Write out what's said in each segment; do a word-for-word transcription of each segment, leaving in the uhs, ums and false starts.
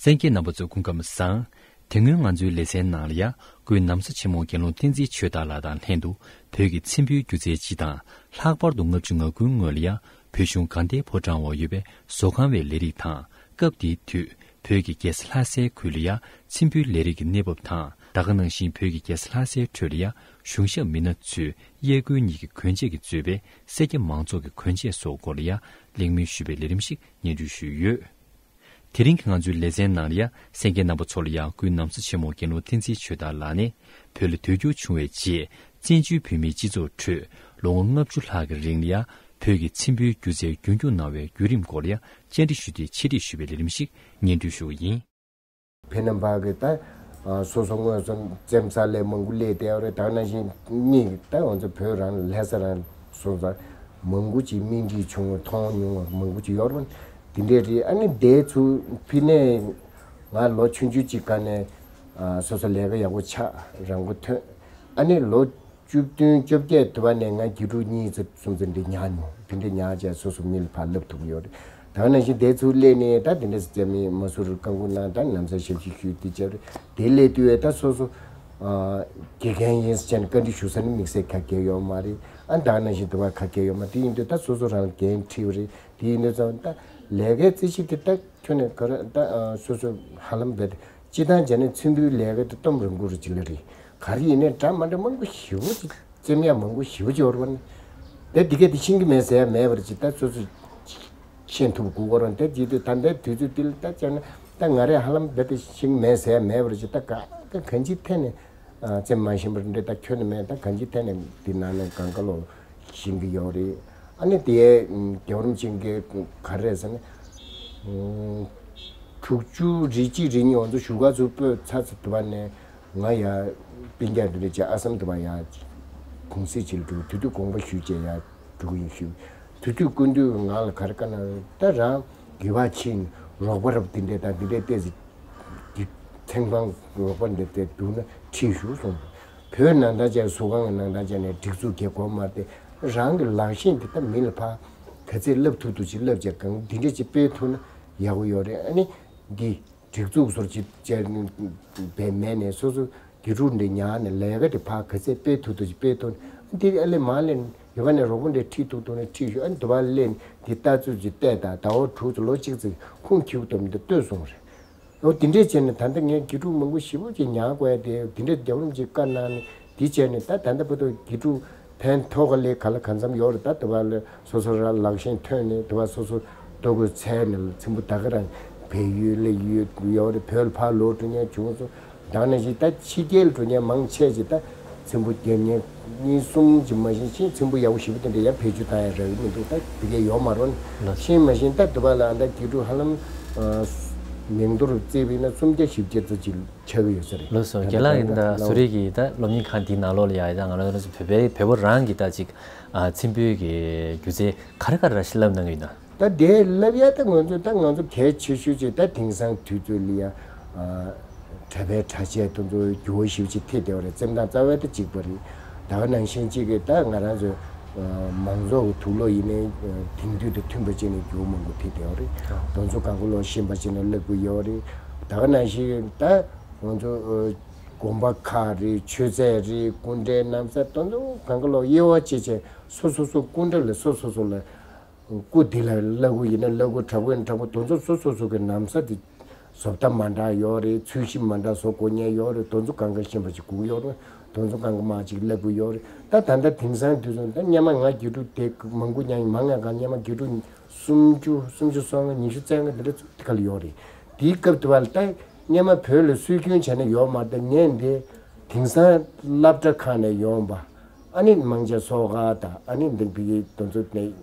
གསན་མཁན་རྣམ་པ་ཚོ་སྐུ་ཁམས་བཟང་། དེ་སྔོན་ང་ཚོའི་ལེ་ཚན་ནང་ལ་ཡ། སྐུའི་ན་བཟའ་ཆེན་མོ་དགེ་སློང་བསྟན་འཛིན་ཆོས་དར་ལགས་དང་ལྷན་དུ་བོད་ཀྱི་མཚན་ཕུའི་སྒྱུ་རྩལ་སྤྱི་དང་། ལྷག་པར་དུ་ལྔ་བཅུ་ང་དགུའི་སྔོན་ལ་ཡ། བོད་གཞུང་དགའ་ལྡན་ཕོ་བྲང་འོག་ཡོད་པའི་བཟོ་ཁང་བའི་ལས་རིགས་དང་། སྐབས་དེའི་དུས་བོད་ཀྱི་རྒྱལ་ས་ལྷ་སའི་ཁུལ་ལ་ཡ། མཚན་ཕུའི་ལས་རིགས་ཀྱི་གནས་བབ་དང་། ད་ག་ནང་བཞིན་བོད་ཀྱི་རྒྱལ་ས་ལྷ་སའི་ཁྲོད་ལ་ཡ། གཞུང་ཞབས་མི་སྣ་ཚོས་གཡས་སྐོར་གཉིས་ཀྱི་གོན་ཆས་ཀྱིས་གཙོས་པའི་སེར་སྐྱ་མང་ཚོགས་ཀྱི་གོན་ཆས་སོགས་སྐོར་ལ་ཡ། གླེང་མོལ་ཞུས་པའི་ལས་རིམ་ཞིག་སྙན་སྒྲོན་ཞུས་ཡོད། དེ་རིང་གི་ང་ཚོའི་ལེ་ཚན་ནང་ལ་ཡ། གསན་མཁན་རྣམ་པ་ཚོ་ལ་ཡ། སྐུའི་ན་བཟའ་ཆེན་མོ་དགེ་སློང་བསྟན་འཛིན་ཆོས་དར་ལགས་ནས་བོད་ལ་སྡོད་རྒྱུ་བྱུང་བའི་རྗེས། བཙན་བྱོལ་བོད་མིའི་སྤྱི་ཚོགས་ཁྲོད་ལོ་ངོ་ལྔ་བཅུ་ལྷག་གི་རིང་ལ་ཡ། བོད་ཀྱི་མཚན་ཕུའི་སྒྱུ་རྩལ་རྒྱུན་སྐྱོང་གནང་བའི་བརྒྱུད་རིམ་སྐོར་ལ་ཡ། བཅར་འདྲི་ཞུས་ཏེ་ཆེད་སྒྲིག་ཞུས་པའི་ལས་རིམ་ཞིག་སྙན་སྒྲོན་ཞུ་གི་ཡིན། བོད་ནང་བར་གྱི་ད་སོ་སོ་དངོས་སུ་རྩེད་མོ་རྩེ་ལས་མང་པོ་སླེབས་བསྡད་ཡོད་རེད། ད་ག་ནང་བཞིན་གཉིས་ད་ང་ཚོ་བོད་རང་ལྷ་ས་རང་སོང་ཙང་མང་པོ་ཅིག་སྨིན་གྱི་བྱུང་བ་མཐོང་མྱོང་བ་མང་པོ་ཅིག་ཡོད་རེད། དེ་འདྲས་རེད། ཨ་ནི་དེ་ཚུར་ཕི་ནས་ང་ལོ་ཆུང་ཆུང་ཅིག་སྒང་ནས་སོ་སོ་ལས་ཀ་ཡག་པོ་ཆགས་རང་མགོ་ཐོན། ཨ་ནི་ལོ་བཅུ་བདུན་བཅོ་བརྒྱད་དུ་བ་ནས་ང་དགེ་ཕྲུག་གཉིས་ཙམ་གསུམ་ཙམ་འདི་ཉར་མྱོང་། དེ་འདྲ་ཉར་བྱས་སོ་སོ་མི་ལ་ཕར་བསླབ་ཐུབ་ཀྱི་ཡོད་རེད། ད་ག་ནང་བཞིན་དེ་ཚུར་སླེབས་ནས་ད་དེ་འདྲ་རྩེད་མོ་མ་སུ་རུ་བཀའ་འགུག་གནང་། ད་ན་བཟའ་ཞབས་ཕྱི་ཞུས་དེ་བྱས་རེད། དེ་སླེབས་དུས་ད་སོ་སོ་དགེ་རྒན་ཡིན་ཟེར་བྱས་ནས་བཀའ་འདྲི་ཞུ་ས་ནི་དམིགས་བསལ་ག་གེ་ཡོད་མ་རེད། ཨ་ད་ག་ནང་བཞིན་དུ་བ་ག་གེ་ཡོད་མ་རེད། དེ་ཡིན་དུས་ད་སོ་སོ་རང་ལ་འགན་འཁྲི་བ་རེད། དེ་ཡིན་དུས་ཙང་ད་ལས་ཀའི་རྩིས་གཞི་དེ་ད་ཁྱོན་ནས་ག་རེ་ད་སོ་སོ་ཧ་ལམ་བས་ཏེ། སྤྱི་བཏང་བྱས་ན་མཚན་ཕུའི་ལས་ཀ་དེ་གཏོང་རང་འགུལ་རུ་ཅིག་ལ་རེད། ག་རེ་ཡིན་ནའི་འདྲ་མ་འདྲ་མང་པོ་ཞེ་པོ་ཅིག་རྩེད་མོ་ཡག་མང་པོ་ཞེ་པོ་ཅིག་ཡོད་རེད་པ། ནི་དེ་དེ་གས་དེ་ཤེས་ཀྱི་མེད་ཟེར་ཡ་མེད་པར་ཅིག་ད་སོ་སོ་ཤེས་ཐུབ་དགོས་ཀྱི་རེད། དེ་བྱེད་དུས་ད་ལྟའི་དུས་ཚོད་འདི་ལ་ད་བྱས་ན་ད་ང་རས་ཧ་ལམ་རྦད་དེ་ཤེས་ཀྱི་མེད་ཟེར་ཡ་མེད་པར་ཅིག་ད་ག་ག་གང་ཅིའི་ཐད་ནས་རྩེད་མ་ཤེས་པར་འདྲ་ད་ཁྱོན་ནས་མེད། ད་གང་ཅིའི་ཐད་ནས་འདི་ནང་ནས་གང་ག་ལོ། ཤེས་ཀྱི་ཡོད་རེད། ཨ་ནི་དེ་རྒྱལ་བ་རིན་པོ་ཆེ་གིས་ག་རེ་ཟེར་ན། དྲུག་ཅུ་རེ་གཅིག་རེ་གཉིས་འོ་ཚོ་བཞུགས་སྒར་ཚུར་སྤོས་ཚར་ཚར་དུ་བ་ནས་ང་ཡ་སྤུན་ཀྱག་དེ་འདྲ་བྱས་ཨ་སམ་དུ་བ་ཡ་གུང་སེང་ཅིག་ལ་འགྲོ། དེ་དུས་དགོངས་པ་ཞུས་བྱས་ཡ་འགྲོ་གི་ཡིན་ཞུ། དེ་དུས་སྐུ་མདུན་ང་ལ་ག་རེ་བཀའ་གནང་། ད་རང་དགེ་བ་ཕྱིན་རོགས་པ་རབ་དེ་འདྲས་དང་དེ་འདྲས་བལྟས་ཚེ་གི་ཚེང་བང་རོགས་པ་འདི་དེ་འདུག་ན་ཁྲིད་ཞུ་གསུངས། བོད་ནང་ལྟར་བྱས་བཟོ་ཁང་གི་ནང་ལྟར་བྱས་ནས་སྒྲིག་འཛུགས་གས་གོ་མ་སྟེ་རང་གི་ལག་ཤེས་འདི་ད་མི་ལ་ཕར་ག་ཚད་བསླབ་ཐུབ་ཐུབ་ཅིག་བསླབ་བྱས་གང་འདི་འདྲས་ཅིག་སྤེལ་ཐུབ་ན་ཡག་པོ་ཡོད་རེད། ཨ་ནི་འདི་སྒྲིག་འཛུགས་སོར་ཅིག་བྱས་པའི་མེད་ནས་སོ་སོ་དགེ་ཕྲུག་འདི་ཉར་ནས་ལས་ཀ་འདི་ཕར་ག་ཚད་སྤེལ་ཐུབ་ཐུབ་ཅིག་སྤེལ་ཐུབ་ན་འདི་ཨ་ལས་མ་ལས་ཡོད་པ་ནས་རོགས་པ་འདི་ཁྲིད་ཐུབ་ཐུབ་ན་ཁྲིད་ཞུ། ཨ་ནི་དུ་བ་ལས་འདི་ལྟ་ཚུལ་ཅིག་བལྟས་དང་ཟླ་བ་དྲུག་ཙམ་ལོ་གཅིག་ཙམ་ཁུངས་འཁྱོལ་ཐུབ་མི་འདུག་ལྟོས་སོང་རེད། འོ་དེ་འདྲས་བྱས་ནས་ད་ལྟ་ངས་དགེ་ཕྲུག་མང་པོ་ཞེ་པོ་ཅིག་ཉར་དགོས་ཡ་དེ་དེ་འདྲས་རྒྱལ་བ་རིན་པོ་ཆེས་བཀའ་གནང་ནས་དེ་བྱས་ནས་ད་ད་ལྟ་བར་དུ་དགེ་ཕྲུག་ཕན་ཐོགས་ག་ལས་ག་ལ་གང་འཚམ་ཡོད་རེད། ད་དུ་བ་ལ་སོ་སོ་རང་ལག་ཤེས་ཐོན་ནས་དུ་བ་སོ་སོ་ལྟོ་གོས་འཚོལ་ནས་ཚེམ་བུ་ད་ག་རང་བལ་ཡུལ་ལ་ཡོད་ཡོད་རེད། བོད་ལ་ཕར་ལོག་འགྲོ་མཁན་བྱུང་སོང་། ད་ནང་བཞིན་ད་ཕྱི་རྒྱལ་འགྲོ་མཁན་མང་ཆེ་ཅིག་ད་ཚེམ་བུ་རྒྱབ་མཁན་གཉིས་གསུམ་ཅིག་མ་གཞི་ཤིང་ཚེམ་བུ་ཡག་པོ་ཞེ་པོ་དེ་འདྲ་ཡང་བེད་སྤྱོད་བཏང་ཡ་རག་གི་མི་འདུག་ད་དེ་གས་ཡོད་མ་རེད། ལགས། ཤིང་མ་གཞི་ད་དུ་བ་ལ་ད་དགེ་ཕྲུག་ཧ་ལམ་ཨ་མིང་ཐོར་བརྩིས་པ་ཡིན་ན་སུམ་བརྒྱ་བཞི་བརྒྱ་ཙམ་ཅིག་ཆགས་ཀྱི་ཡོད་ས་རེད། ལགས་སོ། ད་རྒན་ལགས་ད་ཡིན་ད་ལྟ་བཟོ་རིག་གི་ད་སློབ་གཉེར་ཁང་འདིའི་ནང་ལོགས་ལ་ཡ་ད་ང་རང་ཚོ་བོད་པའི་བོད་པ་རང་གི་ད་ཅིག་ཨ་ཚེམ་བུའི་གི་སྒྱུ་རྩལ་ག་རེ་ག་རེ་ར་ཞིག་བསླབ་གནང་གི་ཡོད་ན། ད་དེ་བསླབ་ཡ་ད་ང་ཚོ་ད་ང་ཚོ་གལ་ཆེ་ཤོས་ཅིག་ད་དེང་སང་དུས་ཚོད་ལ་ཡ་ཨ་གྲྭ་པའི་གྲྭ་ཆས་དེ་ཚོ་འགྱུར་བ་ཞེ་པོ་ཅིག་ཐེབས་བསྡད་པ་རེད། རྩེད་མོ་རྩེ་བ་དེ་གཅིག་པ་རེད། ད་ག་ནང་བཞིན་གཅིག་གི་ད་ང་རང་ཚོ་ཨ་མང་ཚོགས་ཀྱི་དུག་སློག་ཡིན་ནའི་ཨ་དེང་དུས་དང་མཐུན་པ་བྱས་ནས་འགྱུར་བ་མང་པོ་ཐེབས་བསྡད་པ་རེད། དེ་ཚོ་གང་ག་ལོག་ཤེས་པ་བྱས་ནས་བསླབ་དགོས་ཡོད་རེད། ད་ག་ནང་བཞིན་ད་ང་ཚོ་ཨ་དགོན་པ་ཁག་རེད། ཆོས་ཚད་རེད། སྐུ་འདྲའི་ན་བཟའ་དེ་ཚོ་གང་ག་ལོག་དབྱེ་བ་ཕྱེ་བྱས་སོ་སོ་སོ་སྐུ་འདྲ་ལ་སོ་སོ་སོ་ལ། སྐུ་འདི་ལ་བླ་སྐུ་ཡིན་ན་བླ་སྐུ། དྲག་པོ་ཡིན་ན་དྲག་པོ། དེ་ཚོ་སོ་སོ་སོ་གི་ན་བཟའ་དེ་བཟོ་ལྟ་མ་འདྲ་ཡོད་རེད། ཚོས་གཞི་མ་འདྲ་བཟོ་དགོས་མཁན་ཡོད་རེད། དེ་ཚོ་གང་ག་ཤེས་པ་ཅིག་དགོས་ཡོད་རེད། དེ་ཚོ་གང་ག་མ་ཅིག་བསླབ་དགོས་ཡོད་རེད། ད་ད་ལྟ་དེང་སང་དུས་ཚོད་ད་སྔོན་མ་ང་དགེ་ཕྲུག་དེ་མང་པོ་ཉར་ཡིན། མང་ང་གང་སྔོན་མ་དགེ་ཕྲུག་སུམ་ཅུ་སུམ་ཅུ་སོ་ལྔ་ཉི་ཤུ་རྩ་ལྔ་དེ་འདྲ་ཚོ་དེ་ག་ལ་ཡོད་རེད། དེའི་སྐབས་དུ་བ་ལ་ད་སྔོན་མ་བོད་ལ་སྲོལ་རྒྱུན་བྱས་ན་ཡོད་མ་རེད། ད་ངས་འདི་དེང་སང་སློབ་གྲྭ་ཁག་ནས་ཡོང་བ། ཨ་ནི་མང་ཆེ་སོ་ག་དང་ཨ་ནི་འདི་བི་དེ་ཚོ་ནས་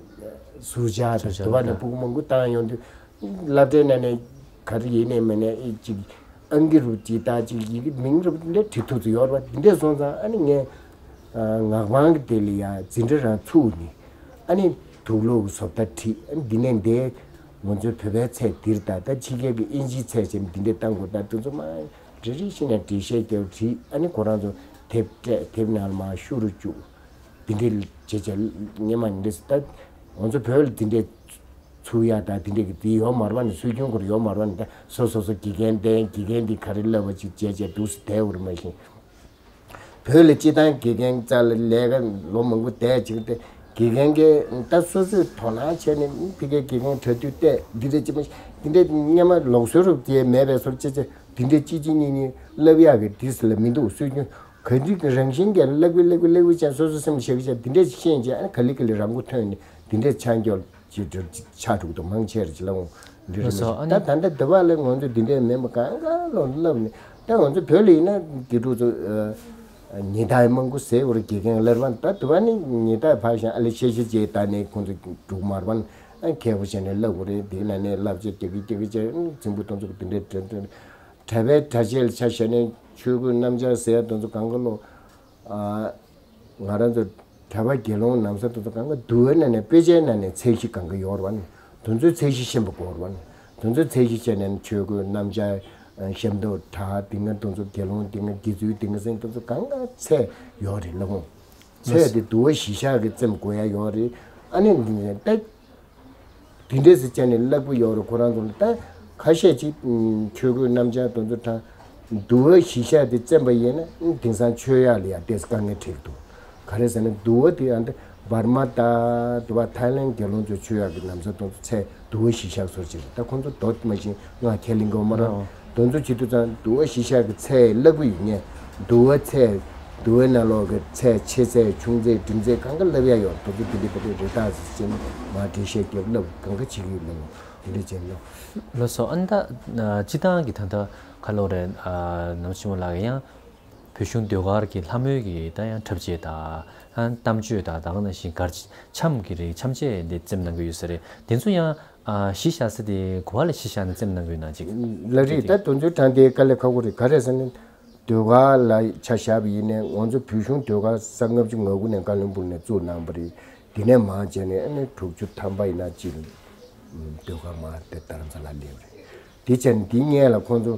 ཟུར་བཅར་དང་ཟུར་བཅར་དུ་བ་ནས་དང་སྤུ་གུ་མང་པོ་བཏང་ཡོང་དུས་སློབ་གྲྭའི་ནང་ནས་ག་རེ་ཡིན་ནའི་མིན་ནའི་ཨི་ཅིག་ཨང་ཀི་རུ་ཅིག་ད་ཅིག་ཡི་གེ་མིང་རུ་ལས་བྲིས་ཐུབ་ཚོད་ཡོད་རེད་པ། འདི་འདྲས་སོང་ཙང་ཨ་ནི་ངས་ངག་དབང་གི་དེ་ལ་ཡ་འཛིན་གྲྭ་རང་ཚུགས་ནས་ཨ་ནི་དུག་སློག་གི་བཟོ་ལྟ་བྲིས། ཨ་ནི་འདི་ནས་འདས་ང་ཚོའི་བོད་པའི་ཚད་འདིར་ད་ད་ཕྱི་རྒྱལ་གྱི་ཨིན་ཇིའི་ཚད་ཅན་འདི་འདྲས་བཏང་དགོས། ད་དེ་ཚོ་མ་རེ་རེ་བཞིན་ནས་འགྲེལ་བཤད་རྒྱབ་བྲིས། ཨ་ནི་ཁོ་རང་ཚོ་དེབ་སྤྲད། དེབ་ནང་ལ་མར་བཤུ་རུ་བཅུག་འདི་འདྲའི་བྱེད་བྱ་སྔོན་མ་འདི་འདྲས་ད་ང་ཚོ་བོད་ལ་འདི་འདྲའི་ ཚུགས་ཡ་ད་དེ་འདྲ་གི་དེ་ཡོད་མ་རེད་པ་ནི། སྲོལ་རྒྱུན་ཁོར་ཡོད་མ་རེད་པ་ནི། ད་སོ་སོ་སོ་དགེ་རྒན་བསྟེན། དགེ་རྒན་དེ་ག་རེ་བསླབ་པ་ཅིག་བྱས་བྱས་འདུག་སེ་བསྡད་ཡོད་རེད། མ་གཞི་བོད་ལ་སྤྱི་བཏང་དགེ་རྒན་རྩ་ལ་ལས་ཀ་ལོ་མང་པོ་བསྡད་ཅིག་སྟེ། དགེ་རྒན་གྱིས་ད་སོ་སོས་དོ་སྣང་བྱས་ནས་ཕ་གིའི་དགེ་རྒན་གྲ་སྒྲིག་བལྟས། འདི་འདྲ་ཅིག་མ་འདི་འདྲ་སྔོན་མ་ལུགས་སྲོལ་རུ་དེ་མེད་པའི་བཟོ་འདྲ་བྱས་བྱས། འདི་འདྲ་གཅིག་གཅིག་གཉིས་གཉིས་བསླབ་ཡག་གི་དུས་ལ་མི་འདུག་སྲོལ་རྒྱུན་ག་འདྲ་གི་རང་བཞིན་གྱིས་བསླབ་གི་བསླབ་གི་བསླབ་གི་བྱས། སོ་སོ་སེམས་ཤེས་གི་བྱས། འདི་འདྲ་ཅིག་ཤེས་བྱས། ཨ་ནི་ག་ལེ་ག་ལེ་རང་མགོ་ཐོན་ནས་འདི་འདྲ་ཆགས་འགྱོ་ཅིག་ཆགས་འགྲོ་གི་འདུག་མང་ཆེ་རེ་ཅིག་ལ་འོང་། འདི་རེད་མ་ལགས་སོ། ཨ་ད་ནི་ད་ལྟ་འདི་བ་ལས་ང་ཚོ་འདི་འདྲའི་མེད་པ་གང་ག་ལོ་བསླབ་ནས། ད་ང་ཚོ་བོད་ལ་ཡིན་ན་དགེ་ཕྲུག་ཚོ་ཉི་ཟླ་མང་པོ་ཟེར་བར་དགེ་རྒན་བསླབ་པ། ད་དུ་བ་ནི་ཉི་ཟླ་ཕར་ཞིང་ཨ་ལེ་ཤེས་ཤེས་བྱས། ད་ནས་ཁོང་ཚོ་འགྲུག་མར་བ་ནི་མཁས་པོ་བྱས་ནས་བསླབ་དགོས་རེད། དེ་ལ་ནས་བསླབ་བྱ་རྒྱག་གི་རྒྱག་གི་བྱས། རྫིང་བུ་དང་ཚོ་འདི་འདྲའི་གྲ་གྲྭ་པའི་གྲྭ་ཆས་ལ་ཆ་བཞག་ནས་ཆོས་གོས་སྣམ་སྦྱར་ཟེར་ཡ་དང་ཚོ་གང་ག་ལོ། ང་རང་ཚོ་གྲྭ་པ་དགེ་སློང་ནམ་ས་དེ་ཚོ་གང་ག་འདུལ་བའི་ནང་ནས་དཔེ་ཆའི་ནང་ནས་ཚད་གཞི་གང་ག་ཡོད་རེད་པ་ནི། དེ་ཚོའི་ཚད་གཞི་ཤེས་པ་དགོས་རེད་པ་ནི། དེ་ཚོའི་ཚད་གཞི་ཤེས་ནས་ཆོས་གོས་སྣམ་སྦྱར་ཞབས་ཏོག་གྲྭ་དེ་སྔ་དེ་ཚོ་དགེ་སློང་དེ་སྔ་དགེ་ཚུལ་དེ་སྔ་ཟེར་དེ་ཚོ་གང་ག་ཚད་ཡོད་རེད་ལབ་འོང་། ཚད་དེ་འདུལ་བ་གཞི་བཞག་གི་བཙེམ་དགོས་ཡ་ཡོད་རེད། ཨ་ནི་འདི་ནས་ད། དེ་འདྲས་སུ་བྱས་ནས་བསླབ་ཀྱི་ཡོད་རེད། ཁོ་རང་ཚོ་ལ་ད་ཁ་ཤས་ཅིག་ཆོས་གོས་སྣམ་སྦྱར་དེ་ཚོ་དང་འདུལ་བ་གཞི་བཞག་དེ་བཙེམ་པ་ཡིན་ན་དེང་སང་ཆོས་ཡག་ལ་ཡང་ཏོག་ཙམ་དཀའ་ངལ་འཕྲད་ཀྱི་འདུག་ག་རེ་ཟེར་ན་འདུལ་བ་དེ་ཡང་འདི་འབར་མ་དང་དུ་བ་ཐའི་ལེན་དགེ་སློང་ཚོའི་ཆོས་ཡག་གི་ནམ་ས་དེ་ཚོ་ཚད་འདུལ་བ་གཞི་བཞག་བཟོ་ཅིག་རེད། ད་ཁོང་ཚོ་མདོ་མ་ཤེས་ང་ཁས་ལེན་གྱི་ཡོད་མ་རེད། དེ་ཚོ་བྱེད་དུས་ཙང་འདུལ་བ་གཞི་བཞག་གི་ཚད་བསླབ་ཀྱི་ཡོད་ངེས། འདུལ་བ་ཚད། འདུལ་བའི་ནང་ལོགས་ཀྱི་ཚད་ཆེ་ཚད་ཆུང་ཚད་འབྲིང་ཚད་གང་ག་བསླབ་ཡ་ཡོད། དེ་ཚོ་དེ་འདྲའི་དེ་འདྲའི་རེ་ཐག་ཟེར་ཅན་མ་འགྲེལ་བཤད་རྒྱབ་བསླབ་གང་ག་བྱེད་ཀྱི་ཡོད་མེད་དེ་འདྲ་བྱས་ནོ། ལགས་སོ། ཨ་ནི་ད་སྤྱི་བཏང་གི་ད་ལྟ་ཁ་ལོ་རེ་ནམ་ཆེན་མོ་ལགས་ཀྱི་ཡང་བོད་གཞུང་ཟློས་གར་གྱི་ལྷ་མོའི་གི་ད་ཡང་འཁྲབ་ཆས་དང་གཏམ་བརྗོད་དང་ད་ག་ནང་བཞིན་གར་འཆམ་གྱི་རིགས་འཆམ་ཆས་འདི་བཙེམ་གནང་གི་ཡོད་ས་རེད། དེ་ཚོ་ཡང་གཞི་བཞག་ས་དེ་ག་པ་ལ་གཞི་བཞག་ནས་བཙེམ་གནང་གི་ཡོད་ན་ཅིག་ལགས་རེད། ད་དེ་ཚོའི་གྲངས་དེ་དཀའ་ལས་ཁག་པོ་རེད། ག་རེ་ཟེར་ན། ཟློས་གར་ལ་ཆ་བཞག་པ་ཡིན་ནའི་ང་ཚོ་བོད་གཞུང་ཟློས་གར་ས་ལྔ་བཅུ་ང་དགུ་ནས་ཀ་ལོན་སྦུག་ནས་བཙུགས་གནང་བ་རེད། དེ་ནས་མར་བྱས་ནས་ཨ་ནི་དྲུག་ཅུ་ཐམ་པ་ཡིན་ན་ཅིག་ཟློས་གར་མར་དེ་རྡ་རམ་ས་ལ་སླེབས་རེད། དེ་བྱས་ནས་དེའི་སྔོན་ལ་ཁོང་ཚོ་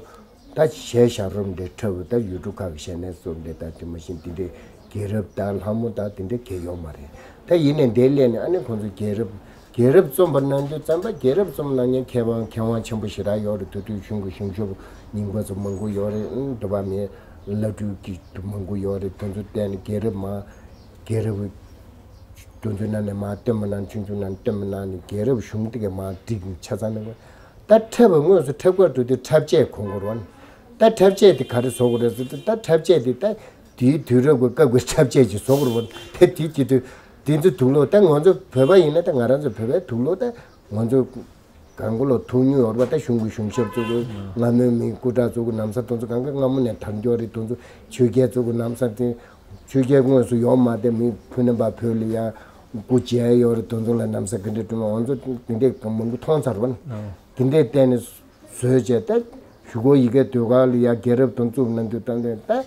ད་གཞས་ཞབས་བྲོ་འདྲ་འཁྲབ་ད་ཡུལ་གྲུ་ཁག་གི་གཞས་སྣ་ཚོགས་འདྲ་ད་དེ་མ་གཞི་འདི་འདྲའི་རྒྱལ་རབས་དང་ལྷ་མོ་དང་དེ་འདྲ་གང་ཡང་ཡོད་མ་རེད། ད་ཡིན་ནའི་འདིར་སླེབས་ནས་ཨ་ནི་ཁོང་ཚོ་རྒྱལ་རབས་རྒྱལ་རབས་རྩོམ་པ་གནང་དུས་ཙམ་པ་རྒྱལ་རབས་རྩོམ་གནང་མཁན་མཁས་དབང་མཁས་དབང་ཆེན་པོ་ཞེ་དྲག་ཡོད་རེད། དེ་དུས་གཞུང་གི་གཞུང་ཞབས་རྙིང་པ་ཚོ་མང་པོ་ཡོད་རེད། ཨང་། འདི་པ་མེད་བླ་སྤྲུལ་གྱི་མང་པོ་ཡོད་རེད། དེ་ཚོ་བསྟེན་ནས་རྒྱལ་རབས་མར་རྒྱལ་རབས་དེ་ཚོའི་ནང་ནས་མར་སྟོན་པ་གནང་། ཆུང་ཆུང་ནང་སྟོན་པ་གནང་ནས་རྒྱལ་རབས་གཞུང་དེ་གས་མར་བསྒྲིགས་ཆ་ཚང་གནང་བ། ད་འཁྲབ་པ་དངོས་སུ་འཁྲབ་སྐབས་དུས་དེ་འཁྲབ་ཆས་གོན་དགོས་རེད་པ། ད་འཁྲབ་ཆས་དེ་ག་རེ་བཟོ་དགོས་རེད་ཟེར་དུས། ད་འཁྲབ་ཆས་དེ་ད་དེའི་དུས་རབས་ཀྱི་སྐབས་ཀྱི་འཁྲབ་ཆས་ཅིག་བཟོ་དགོས་རེད་པ། ད་དེ་བྱེད་དུས་དེ་ཚོ་དུག་ལོག་ད་ང་ཚོ་བོད་པ་ཡིན་ན་ད་ང་རང་ཚོ་བོད་པའི་དུག་ལོག་ད་ང་ཚོ་གང་ག་ལོ་ཐུག་མྱོང་ཡོད་རེད་པ། ད་གཞུང་གི་གཞུང་ཞབས་ཚོ་གི་སྔ་མོའི་མི་སྐུ་དྲག་ཚོ་གི་ལམ་སང་དེ་ཚོ་གང་ག་སྔ་མོ་ནས་དར་འགྱོག་རེད། དེ་ཚོ་ཆོས་རྒྱལ་ཚོ་གི་ལམ་སང་དེ་ཆོས་རྒྱལ་དངོས་སུ་ཡོད་མ་རེད། མི་ཕུ་ནུ་པ་བོད་ལ་ཡ་སྐུ་མཇལ་ཡོད་རེད། དེ་ཚོ་ལ་ལམ་སང་ག་འདྲ་བསྐྲུན་ལ་ང་ཚོ་དེ་འདྲའི་མང་པོ་མཐོང་ཚར་བ་ནི། དེ་འདྲའི་བསྟན་ནས་བཟོས་བྱས་ད་གཞུག་གུ་ཡི་གེ་ཟློས་གར་ལ་ཡ་རྒྱལ་རབས་དང་རྩོམ་གནང་དུས་ད་འདི་ད་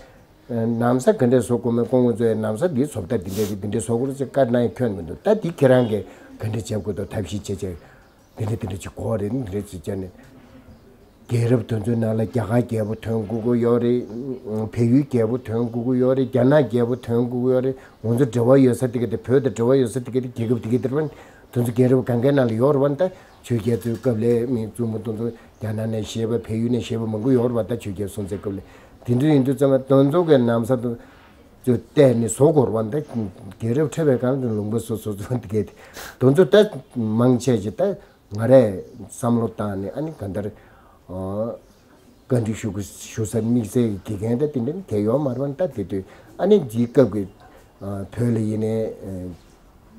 ལམ་སང་ག་འདྲ་བཟོ་དགོས་མེད་ཁོང་ཚོས་ལམ་སང་འདི་བཟོ་ལྟ་འདི་འདྲ་རེད། འདི་འདྲ་བཟོ་དགོས་རེད་ཅེས་བཀའ་གནང་ཡ་ཁྱོན་མི་འདུག་ད་འདི་ཁྱེད་རང་གིས་ག་འདྲ་བྱེད་དགོས་འདུག་ཐབས་ཤེས་བྱེད་བྱེད། དེ་འདྲ་དེ་འདྲ་ཅིག་གོ་རེད། འདི་འདྲ་ཅིག་བྱས་ནས་རྒྱལ་རབས་དེ་ཚོའི་ནང་ལ་རྒྱ་གར་རྒྱལ་པོ་ཐོན་དགོས་ཀྱི་ཡོད་རེད། བལ་ཡུལ་རྒྱལ་པོ་ཐོན་དགོས་ཀྱི་ཡོད་རེད། རྒྱ་ནག་རྒྱལ་པོ་ཐོན་དགོས་ཀྱི་ཡོད་རེད། ང་ཚོ་འབྲེལ་བ་ཡོད་ས་དེ་ག་དེ་བོད་དང་འབྲེལ་བ་ཡོད་ས་དེ་ག་དེ་རྒྱལ་ཁབ་དེ་ག་དེ་རེད་པ། དེ་ཚོ་རྒྱལ་རབས་གང་གའི་ནང་ལ་ཡོད་རེད་པ། ད་ཆོས་རྒྱལ་ཚོའི་སྐབས་ལ་མི་བཙུན་མོ་དེ་ཚོ་རྒྱ་ནག་ནས་བཞེས་པ་བལ་ཡུལ་ནས་བཞེས་པ་མང་པོ་ཡོད་རེད་པ། ད་ཆོས་རྒྱལ་སྲོང་བཙན་སྐབས་ལ། དེ་འདྲ་ཡིན་དུས་ཙམ་པ་དེ་ཚོ་གི་ལམ་སང་དེ་ཚོ་བལྟས་ནས་བཟོ་དགོས་རེད་པ། ད་རྒྱལ་རབས་འཁྲབ་པའི་སྒང་ལ་ལུང་པ་སོ་སོ་ཚོ་དེ་ག་དེ་དེ་ཚོ་ད་མང་ཆེ་ཅིག་ད། ང་རས་བསམ་བློ་བཏང་ནས་ཨ་ནི་གང་ལྟར་ཨ་བཀའ་འདྲི་ཞུ་དགོས་ཞུ་ས་དམིགས་བསལ་གྱི་དགེ་རྒན་དང་དེ་འདྲ་གང་ཡང་ཡོད་མ་རེད་པ། ད་དེ་དུས་ཨ་ནི་འདིའི་སྐབས་ཀྱི་ཨ་བོད་ལ་ཡིན་ནའི་ཨ་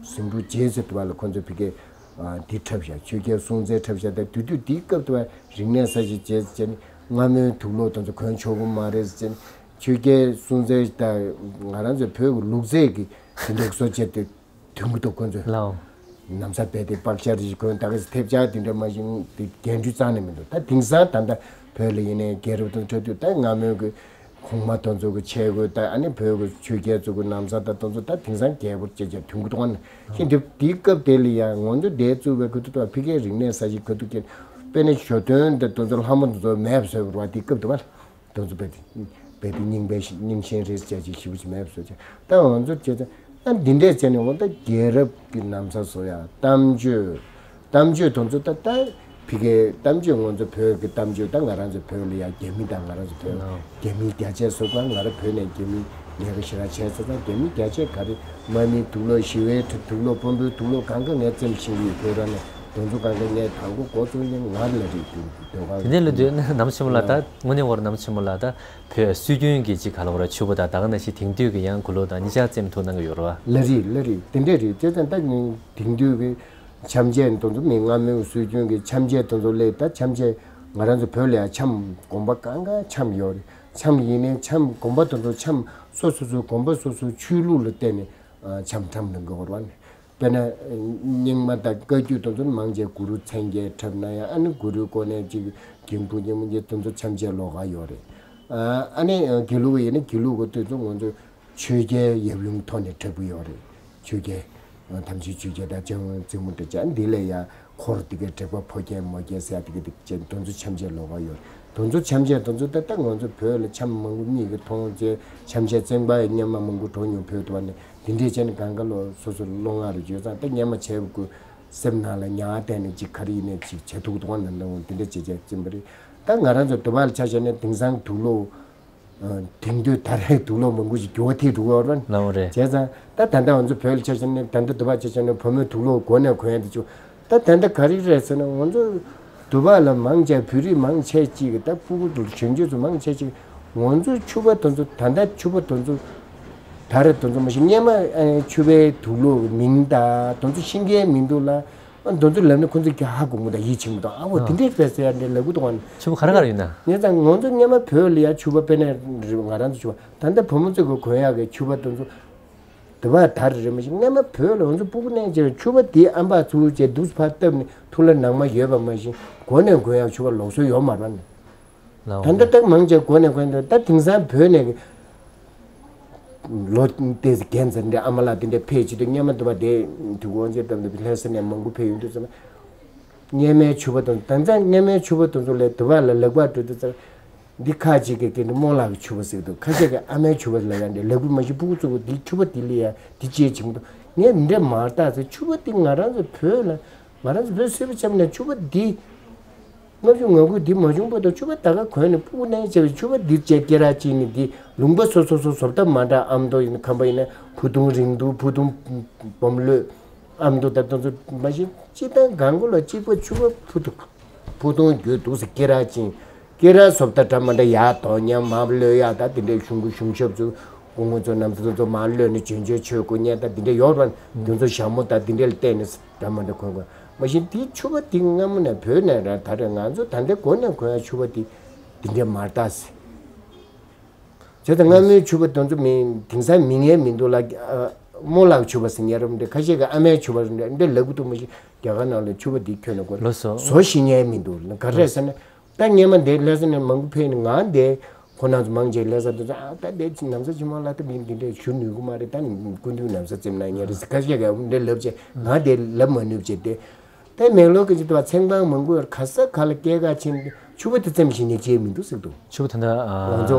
ཟིང་འཁྲུག་རྗེས་སུ་དུ་བ་ལ་ཁོང་ཚོ་ཕ་གི་ཨ་འདི་འཁྲབ་བཞག་ཆོས་རྒྱལ་སྲོང་བཙན་འཁྲབ་བཞག་ད་དེ་དུས་འདིའི་སྐབས་དུ་བ་རིག་གནས་གསར་བརྗེ་རྗེས་སུ་བྱས་ནས་སྔ་མོའི་དུག་ལོག་དེ་ཚོ་གོན་ཆོག་གི་མ་རེད་ཟེར་ནས། ཆོས་རྒྱལ་སྲོང་བཙན་ད་ང་རང་ཚོའི་བོད་ཀྱི་ལུགས་རྫས་ཀྱི་དེ་འདྲ་བཟོ་བྱས་ཏེ། དུས་འགོ་ཐོག་ཁོང་ཚོས་ལའོ། ན་བཟའ་རྦད་དེ་པག་ཤ་རེ་ཞིག་གོན། ད་ག་ཚོད་ཐེབས་ཆག་དེ་འདྲ་མ་ཞིག་དེ་རྒྱན་སྤྲུལ་རྩ་ནས་མི་འདུག་ད་དེང་སང་ད་ལྟ་བོད་ལ་ཡིན་ནའི་རྒྱལ་རབས་དང་འཁྲབ་དུས་ད་སྔ་མོའི་གི་གོང་མ་དེ་ཚོ་གི་ཆས་གོས་ད་ཨ་ནི་བོད་གི་ཆོས་རྒྱལ་ཚོ་གི་ན་བཟའ་ད་དེ་ཚོ་ད་དེང་སང་རྒྱལ་པོ་བྱས་བྱས་དུས་འགོ་ཐོག་ནས་ཤིང་དེ་དེའི་སྐབས་དེ་ལ་ཡང་ང་ཚོ་འདས་ཚུགས་པའི་ཁུ་ཐུ་ཐོག་ཕ་གིའི་རིག་གནས་གསར་བརྗེ་ཁུ་ཐུ་ཀྱི་དཔེར་ན་ཞོ་སྟོན་ད་དེ་ཚོ་ལྷ་མོ་དེ་ཚོ་མེད་པ་བཟོས་པ་རེད་པ། དེའི་སྐབས་དུ་བ། དེ་ཚོ་རྦད་དེ་རྦད་དེ་རྙིང་པའི་རྙིང་ཞེན་རེད་ཟེར་ཅིག་ཞེ་པོ་ཅིག་མེད་པ་བཟོས་ཅིག་ད་ང་ཚོ་བྱས་ཙང་ཨ་འདི་འདྲས་བྱས་ནས་འོ་ད་རྒྱལ་རབས་ཀྱི་ན་བཟའ་བཟོ་ཡ་གཏམ་བརྗོད་ གཏམ་བརྗོད་དེ་ཚོ་ད་ལྟ་ཕ་གིའི་གཏམ་བརྗོད། ང་ཚོ་བོད་ཀྱི་གཏམ་བརྗོད། ད་ང་རང་ཚོ་བོད་ལ་ཡ་རྒྱ་མི་དང་། ང་རང་ཚོ་བོད་རྒྱ་མི་རྒྱ་ཆེ་སོགས་པ། ང་རང་བོད་ནས་རྒྱ་མི་ལས་ཀ་ཞེ་དྲག་བྱས་ཚར་ཙང་། རྒྱ་མི་རྒྱ་ཆེ་ག་རེ། དམག་མིའི་དུག་སློག། ཞི་བའི་དུག་སློག། དཔོན་པོའི་དུག་སློག། གང་ག་ངས་བཙེམས་ཤེས་ཀྱི་ཡོད། བོད་རང་ནས་དེ་ཚོ་གང་ག་ངས་དང་པོ་འགོ་བཙུགས་ནས་ང་ལ་རེད། དེ་འདྲ་ལ་དུས་ནམ་ཆེན་མོ་ལ། ད་དངོས་གནས་ངོ་མ་ནམ་ཆེན་མོ་ལ་ད་བོད་སྲོལ་རྒྱུན་གྱི་ཅིག་ག་ལ་བར་ཕྱུ་པ་དང་། ད་ག་ནང་བཞིན་དེང་དུས་ཀྱི་ཡང་གུ་ལུ་དང་གཉིས་ཆ་བཙེམས་ཐུབ་གནང་གི་ཡོད་རེད་བ། ལ་རེད། ལ་རེད། དེ་འདྲ་རེད། བྱས་ཙང་ད་དེང་དུས་ཀྱི་འཆམ་ཆས་དེ་ཚོ། མི་སྔ་མོའི་སྲོལ་རྒྱུན་གྱི་འཆམ་ཆས་དེ་ཚོ་ལས། ད་འཆམ་ཆས་ང་རང་ཚོ་བོད་ལ་ཡང་འཆམ། དགོན་པ་གང་ག་འཆམ་ཡོད་རེད། འཆམ་ཡིན་ནའི་འཆམ། དགོན་པ་དེ་ཚོ་འཆམ། སོ་སོ་སོའི་དགོན་པ་སོ་སོའི་ཆོས་ལུགས་ལ་བརྟེན་ནས་འཆམ་འཁྲབ་གནང་གི་ཡོད་རེད་བ། དཔེར་ན་རྙིང་མ་དང་བཀའ་བརྒྱུད་དེ་ཚོ་མང་ཆེ་གུ་རུ་མཚན་བརྒྱད་འཁྲབ་ན་ཡང་། ཨ་ནི་གུ་རུའི་སྐོར་ནས་ཅིག་རྒན་བུ་རྙིང་མ་དེ་ཚོ་འཆམ་ཆས་ལོགས་ཀ་ཡོད་རེད། ཨ་ནི་དགེ་ལུགས་ཡིན་ན་དགེ་ལུགས་ཀྱི་དེ་ཚོ་ང་ཚོ་ཆོས་རྒྱལ་ཡབ་ཡུམ་ཐོག་ནས་འཁྲབ་ཀྱི་ཡོད་རེད། ཆོས་རྒྱལ། དམ་ཆོས་ཆོས་རྒྱལ་དང་ལྕམ་བཙུན་མོ་འདྲ་ཅིག་འདི་ལ་ཡ་འཁོར་དེ་གའི་དྲེགས་པ་ཕོ་རྒྱལ་མོ་རྒྱལ་ཟེར་ཡ་དེ་གའི་དེ་ཅན་དེ་ཚོ་འཆམ་ཆས་ལོགས་ཀ་ཡོད་རེད། དེ་ཚོ་འཆམ་ཆས་དེ་ཚོ་ད་ལྟ་ང་ཚོ་བོད་ལ་འཆམ་མང་པོ་མིག་གིས་མཐོང་བྱས། འཆམ་ཆས་བཙོན་པ་ཡི་སྔོན་མ་མང་པོ་འགྲོ་མྱོང་། བོད་དུ་བ་ནས་འདི་འདྲས་བྱས་ནས་གང་ག་ལོ་སོ་སོ་ལོ་ལྔ་རེ་བརྗོད་ཙང་། ད་སྔོན་མ་བྱས་པ་ཀུན་སེམས་ནང་ལ་ཉར་བསྡད་ནས་ཅིག་ག་རེ་ཡིན་ནའི་ཅིག་བྱེད་ཐུབ་དོགས་ན་འདྲ་བོ་འདི་འདྲས་བྱས་བྱས་བཙེམས་པ་རེད། ད་ང་རང་ཚོ་དུ་བ་ལ་ཆ་བཞག་ན་དེང་སང་དུག་སློག་དེང་དུས་ད་རེས་དུག་སློག་མང་པོ་ཞིག་འགྱུར་བ་ཐེབས་འགྲོ་གི་ཡོད་རེད། ལགས་རེད། བྱས་ཙང་ད་ད་ལྟ་ང་ཚོ་བོད་ལ་ཆ་བཞག་ན། ད་ལྟ་དུ་བ་ཆ་བཞག་ན་བུ་མོའི་དུག་སློག་གོ་ནས་གོན་ཡ་དེ་ཚོ། ད་ད་ལྟ་ག་རེ་རེད་ཟེར་ན། ང་ཚོ་དུ་བ་ལ་མང་ཆེ་བོད་རིགས་མང་ཆེ་ཅིག་གིས། ད་ཕྲུ་གུ་གཞོན་སྐྱེས་ཚོ་མང་ཆེ་ཅིག་ང་ཚོའི་ཕྱུ་པ་དེ་ཚོ། ད་ལྟ་ཕྱུ་པ་དེ་ཚོ། ད་རེས་དེ་ཚོ་མ་གཞི་སྔོན་མ་ཨ་ཕྱུ་པའི་དུག་སློག་མིང་དང་དེ་ཚོ་ཤེས་མཁན་མི་འདུག་ལ། ཨ་དེ་ཚོ་ལབ་ན་ཁོ་ཚོས་ཀྱང་ཧ་གོ་མི་འདུག་ཡིད་ཆེས་མི་འདུག་ཨ་འོ་དེ་འདྲས་རེད་ཟེར་ཡ་འདྲ་ལབ་གི་འདུག་ག་ནི། ཕྱུ་པ་ག་རེ་ག་རེ་ཡིན་ན། ཡིན་ཙང་ང་ཚོ་སྔོན་མ་བོད་ལ་ཡ་ཕྱུ་པ། དཔེར་ན་ང་རང་ཚོ་ཕྱུ་པ། ད་ལྟ་བུ་མོ་ཚོ་གིས་གོན་ཡག་གི་ཕྱུ་པ་དེ་ཚོ། དུ་བ་དར་རེད་མ་གཞི། སྔོན་མ་བོད་ལ་ང་ཚོ་ཕྲུ་གུ་ནས་བྱས་ཕྱུ་པ་དེ་ཨམ་ཕར་ཚུར་བྱས་འདུག་སེ་ཕར་བཏབ་ནས་ཐུགས་ལ་ནང་མ་ཡོད་པ་མ་གཞི། གོ་ནས་གོན་ཡག་ཕྱུ་པ་ལུགས་སྲོལ་ཡོད་མ་རེད་ནི། ལགས་འོང་། ད་ལྟ་ད་མང་ཆེ་གོ་ནས་གོན་འདུག་ད་དེང་སང་བོད་ནས་ལོ་ཏོག་ཙམ་རྒན་ཚར་འདྲ་ཨ་མ་ལགས་དེ་འདྲ་ཕེབས་བྱེད་དུས། སྔོན་མ་དུ་བ་དེ་དུས་གོང་ཚེ་དམ་དུ་ལྷ་ས་ནས་མང་པོ་ཕེབས་ཡོང་དུས་ཙམ། སྔོན་མའི་ཕྱུ་པ་དང་། དེང་སང་སྔོན་མའི་ཕྱུ་པ་དེ་ཚོ་ལ་དུ་བ་ལ་ལག་པ་འགྲོ་དུས་ཙམ། འདི་ཁ་ཅིག་གིས་དེ་འདྲ་རྨོ་ལགས་ཀྱི་ཕྱུ་པ་ཟེར་འདུག་ཁ་ཤས་ཀྱིས་ཨ་མའི་ཕྱུ་པ་ལབ་ཡ་འདྲ། ལབ་གི་མ་གཞི་ཕྲུ་གུ་ཚོ་གིས་འདི་ཕྱུ་པ་འདི་ལ་ཡ་འདི་ཅེས་བྱེད་མི་འདུག་ངས་འདི་འདྲ་མ་བལྟས་ཚེ། ཕྱུ་པ་འདི་ང་རང་ཚོ་བོད་ལ། ང་རང་ཚོ་བོད་གསར་པ་ཆགས་ནས་ཕྱུ་པ་འདི། ལྔ་བཅུ་ང་དགུ་འདི་མ་བྱུང་བར་དུ་ཕྱུ་པ་ད་ག་གོན་ནས། ཕྲུ་གུ་ནས་བྱས་པའི་ཕྱུ་པ་འདི་བྱས། སྐེ་རགས་བཅད་ནས་འདི་ལུང་པ་སོ་སོ་སོ་བཟོ་ལྟ་མ་འདྲ། ཨ་མདོ་ཡིན་ན། ཁམས་པ་ཡིན་ན་ཕུ་ཐུང་རིང་ཐུང་། ཕུ་ཐུང་སྦོམ་ལོས། ཨ་མདོ་ད་དེ་ཚོ་མ་གཞི་སྤྱིར་བཏང་གང་གོ་ལ་གཅིག་པ་ཕྱུ་པ་ཕུ་ཐུང་། ཕུ་ཐུང་རྒྱུ་འདུག་སེ་སྐེ་རགས་བཅད། སྐེ་རགས་བཟོ་ལྟ་འདྲ་མ་འདྲ་ཡག་འདུག་ཉམས་མ་ལོས་ཡག་ད་དེ་འདྲའི་གཞུང་གི་གཞུང་ཞབས་ཚོ། སྐུ་ངོ་ཚོ་རྣམ་ཚོ་ཚོ་མ་ལོས་ནས་བྱོན་བྱོན་ཆོས་སྐུ་ཉན་ད་དེ་འདྲ་ཡོད་རེད། དེ་ཚོ་ཞྭ་མོ་ད་དེ་འདྲ་ལ་བལྟས་ནས་འདྲ་མ་འདྲ་གོན་གོན། མ་གཞི་དེ་ཕྱུ་པ་དེ་སྔ་མོ་ནས་བོད་ནས་ར། ད་རེས་ང་ཚོ་ད་ལྟ་གོ་ནས་གོན་ཡ་ཕྱུ་པ་དེ་དེ་འདྲ་མ་རེད་ད་ཟེར། བྱས་ཙང་སྔ་མོའི་ཕྱུ་པ་དེ་ཚོ་མི་དེང་སང་མི་ངན་མི་འདུག་ལ། ཨ་རྨོ་ལགས་ཕྱུ་པ་ཟེར་མཁན་རེད་འདྲ། ཁ་ཤས་ཀྱིས་ཨ་མའི་ཕྱུ་པ་རེད་འདྲ་ལབ་གི་འདུག་མ་གཞི་རྒྱ་གར་ནང་ལ་ཕྱུ་པ་འདི་ཁྱོན་ནས་གོ། ལགས་སོ། བཟོ་ཤེས་མཁན་མི་འདུག་ལ། ག་རེ་རེད་ཟེར་ན། ད་སྔོན་མ་འདིར་ལྷ་ས་ནས་མང་པོ་ཕེབས་ནས། ང་འདིར་ཁོང་རྣམ་ཚོ་མང་ཆེ་ལྷ་ས་འདི་ཚོ། ཨ་ད་འདིར་ན་བཟའ་ཕྱི་མ་ལ་ད་མི་འདི་འདྲས་ཞུ་ནུས་ཀྱི་མ་རེད། ད་སྐུ་མདུན་ན་བཟའ་བཙེམས་གནང་མཁན་རེད་ཟེར་ཁ་ཤས་ཀྱིས་འདི་འདྲ་ལབ་བྱས། ང་འདིར་ལབ་མ་ནུས་བྱས་ཏེ། ད་མེག་ལོར་གྱི་ཅིག་ཏུ་བ་ཚེམ་པ་མང་པོ་ཡོད། ག་ས་ག་ལ་སྐྱེལ་ག་ཕྱིན། ཕྱུ་པ་དེ་བཙེམས་ཤིང་ནས་སྐྱེལ་མི་འདུག་ཟེར་འདུག་ཕྱུ་པ་དེ་འདྲ། ཨ། ང་ཚོ་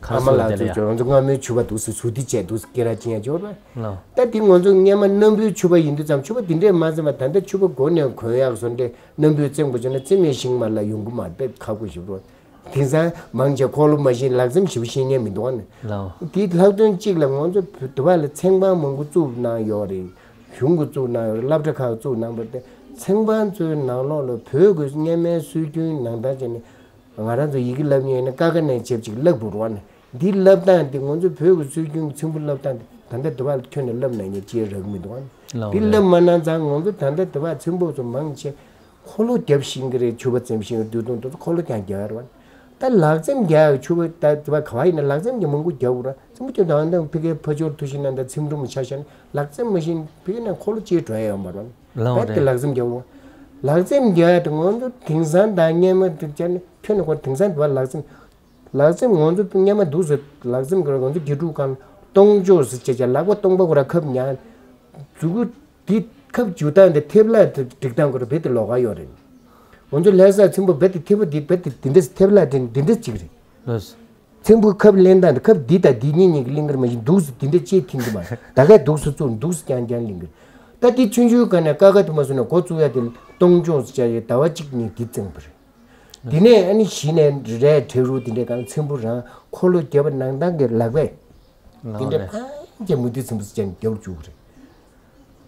ཨ་མ་ལགས་ཚོས་ང་ཚོ་སྔ་མོའི་ཕྱུ་པ་འདུག་ཟེར་ཟུར་དེ་བྱས་འདུག་ཟེར། སྐེ་རགས་བཅད་ཡ་ཅིག་ཡོད་རེད། ལགས། ད་དེ་ང་ཚོ་སྔོན་མ་གནའ་བོའི་ཕྱུ་པ་ཡིན་དུས་ཙམ། ཕྱུ་པ་དེ་འདྲས་མ་བཙེམས་པ། ད་ལྟ་ཕྱུ་པ་གོ་ནས་གོན་ཡག་བཟོ་འདྲས་གནའ་བོས་བཙེམས་དགོས་བྱུང་ན། བཙེམ་ཡས་ཤིང་མ་ལ་ཡོང་གི་མ་རེད། དཔེ་ཁག་པོ་ཞིག་རེད། དེང་སང་མང་ཆེ་འཁོར་ལོ་མ་ཤེས། ལག་བཙེམ་ཞེ་པོ་ཤེས་མཁན་མི་འདུག་ཨ་ནི། ལགས། དེའི་ལྷག་དོན་གཅིག་ལ་ང་ཚོ་བོད་དུ་བ་ལ་ཚེམ་པ་མང་པོ་བཙུགས་གནང་ཡོད་རེད། གཞུང་གིས་བཙུགས་གནང་ཡོད་རེད། སློབ་གྲྭ་ཁག་བཙུགས་གནང་བ་རེད། ཚེམ་པ་ཚོའི་ནང་ལོགས་ལ་བོད་ཀྱི་སྔོན་མའི་སྲོལ་རྒྱུན་ནང་ལྟར་བྱས་ནས། ང་རང་ཚོ་ཡི་གེ་བསླབ་མཁན་ཡིན་ན་ཀ་ཁ་ནས་བྱེད་ཅིག་བསླབ་དགོས་རེད་བ་ནི། འདི་བསླབ་སྟངས་འདི། ང་ཚོ་བོད་ཀྱི་སྲོལ་རྒྱུན་ཚེམ་བུ་བསླབ་སྟངས་འདི་ད་ལྟ་དུ་བ་ཁྱོན་ནས་བསླབ་གནང་མཁན་ཅིག་རག་གི་མི་འདུག་བ་ནི། ལགས་འདི་རེད། བསླབ་མ་གནང་ཙང་ང་ཚོ་ད་ལྟ་དུ་བ་ཚེམ་བུ་ཚོ་མང་ཆེ་འཁོར་ལོ་རྒྱབ་ཤེས་ཀྱི་རེད། ཕྱུ་པ་བཙེམ་ཤེས་ཀྱི་རེད། དུས་ཐུང་དུས་ཚོད་འཁོར་ལོ་རྐྱང་རྒྱག་ཡ་རེད་བ། ད་ལག་བཙེམ་རྒྱག་ཡ་ཕྱུ་པ་ད་དུ་བ་ག་བ་ཡིན་ན་ལག་བཙེམ་གྱི་མང་པོ་རྒྱག་དགོས་རེད། ཚེམ་བུ་ཁྱོད་དང་ད་ཕ་གིའི་ཕ་ཇོར་ཐུགས་ཤིང་ན་ད་ཚེམ་དྲུབ་མོ་ཆ་བཞག་ན། ལག་བཙེམ་མ་ཤེས་ན་ཕ་གི་ནས་འཁོར་ལོ་ཅིག་འགྲོ་ཡ་ཡོད་མ་རེད། ལགས་འོང་རེད། ད་དེ་ལག་བཙེམ་རྒྱག་དགོས། ལག་བཙེམ་རྒྱག་ཡ་དེ་ང་ཚོ་དེང་སང་དང་སྔོན་མ་དེ་བྱས་ན་ཁྱོན་ནས་ཁོ། དེང་སང་དུ་བ་ལག་བཙེམ། ལག་བཙེམ་ང་ཚོ་སྔོན་མ་འདུག་ཟེར། ལག་བཙེམ་གི་ར་ང་ཚོ་དགེ་ཕྲུག་སྒང་ལ་སྟོང་ཕྱོགས་ཟེར་བྱས་བྱས། ལག་པ་སྟོང་པ་ཁོ་ར་ཁབ་ཉར། མཛུ་གུ་འདི་ཁབ་འཇུ་སྟངས་དེ་ཐེབ་ལ་སྒྲིག་སྟངས་ཁོ་ར་རྦད་དེ་ལོགས་ཀ་ཡོད་རེད། ང་ཚོ་ལྷ་ས་ཚེམ་བུ་རྦད་དེ་ཐེབ་བུ་འདི་རྦད་དེ་འདི་འདྲ་ཐེབ་ལ་འདི་འདི་འདྲ་ཅིག་རེད། ལགས། ཚེམ་བུ་ཁབ་ལེན་སྟངས་དེ། ཁབ་འདི་དང་འདི་གཉིས་གཉིས་ཀྱི་ལིང་གར་མ་གཞི་འདུག་སེ་འདི་འདྲ་ཅིག་འཐེན་གྱི་མ་རེད། ད་གས་འདུག་སེ་བཙུགས། འདུག་སེ་རྐྱང་རྐྱང་ལིང་གར། ད་དེ་ཆུང་ཆུང་སྒང་ནས་ཀ་ཁ་དེ་མ་སོང་ནས་འགོ་བཙུགས་ཡ་དེ་སྟོང་སྐྱོང་ཟེར་བྱ་ཡི་ཟླ་བ་གཅིག་གཉིས་དེ་བཙོངས་པ་རེད། དེ་ནས་ཨ་ནི་གཞི་ནས་རས་བྲེ་རུ་དེ་འདྲའི་སྒང་ཚེམ་བུ་རང་འཁོར་ལོ་བརྒྱབ་པ་ནང་ལྟར་གྱི་ལག་པས་དེ་འདྲའི་ཕངས་ཀྱི་མུ་ཏིག་ཚེམ་བུ་ཟེར་བྱ་ནས་བརྒྱབ་བཅུག་པ་རེད།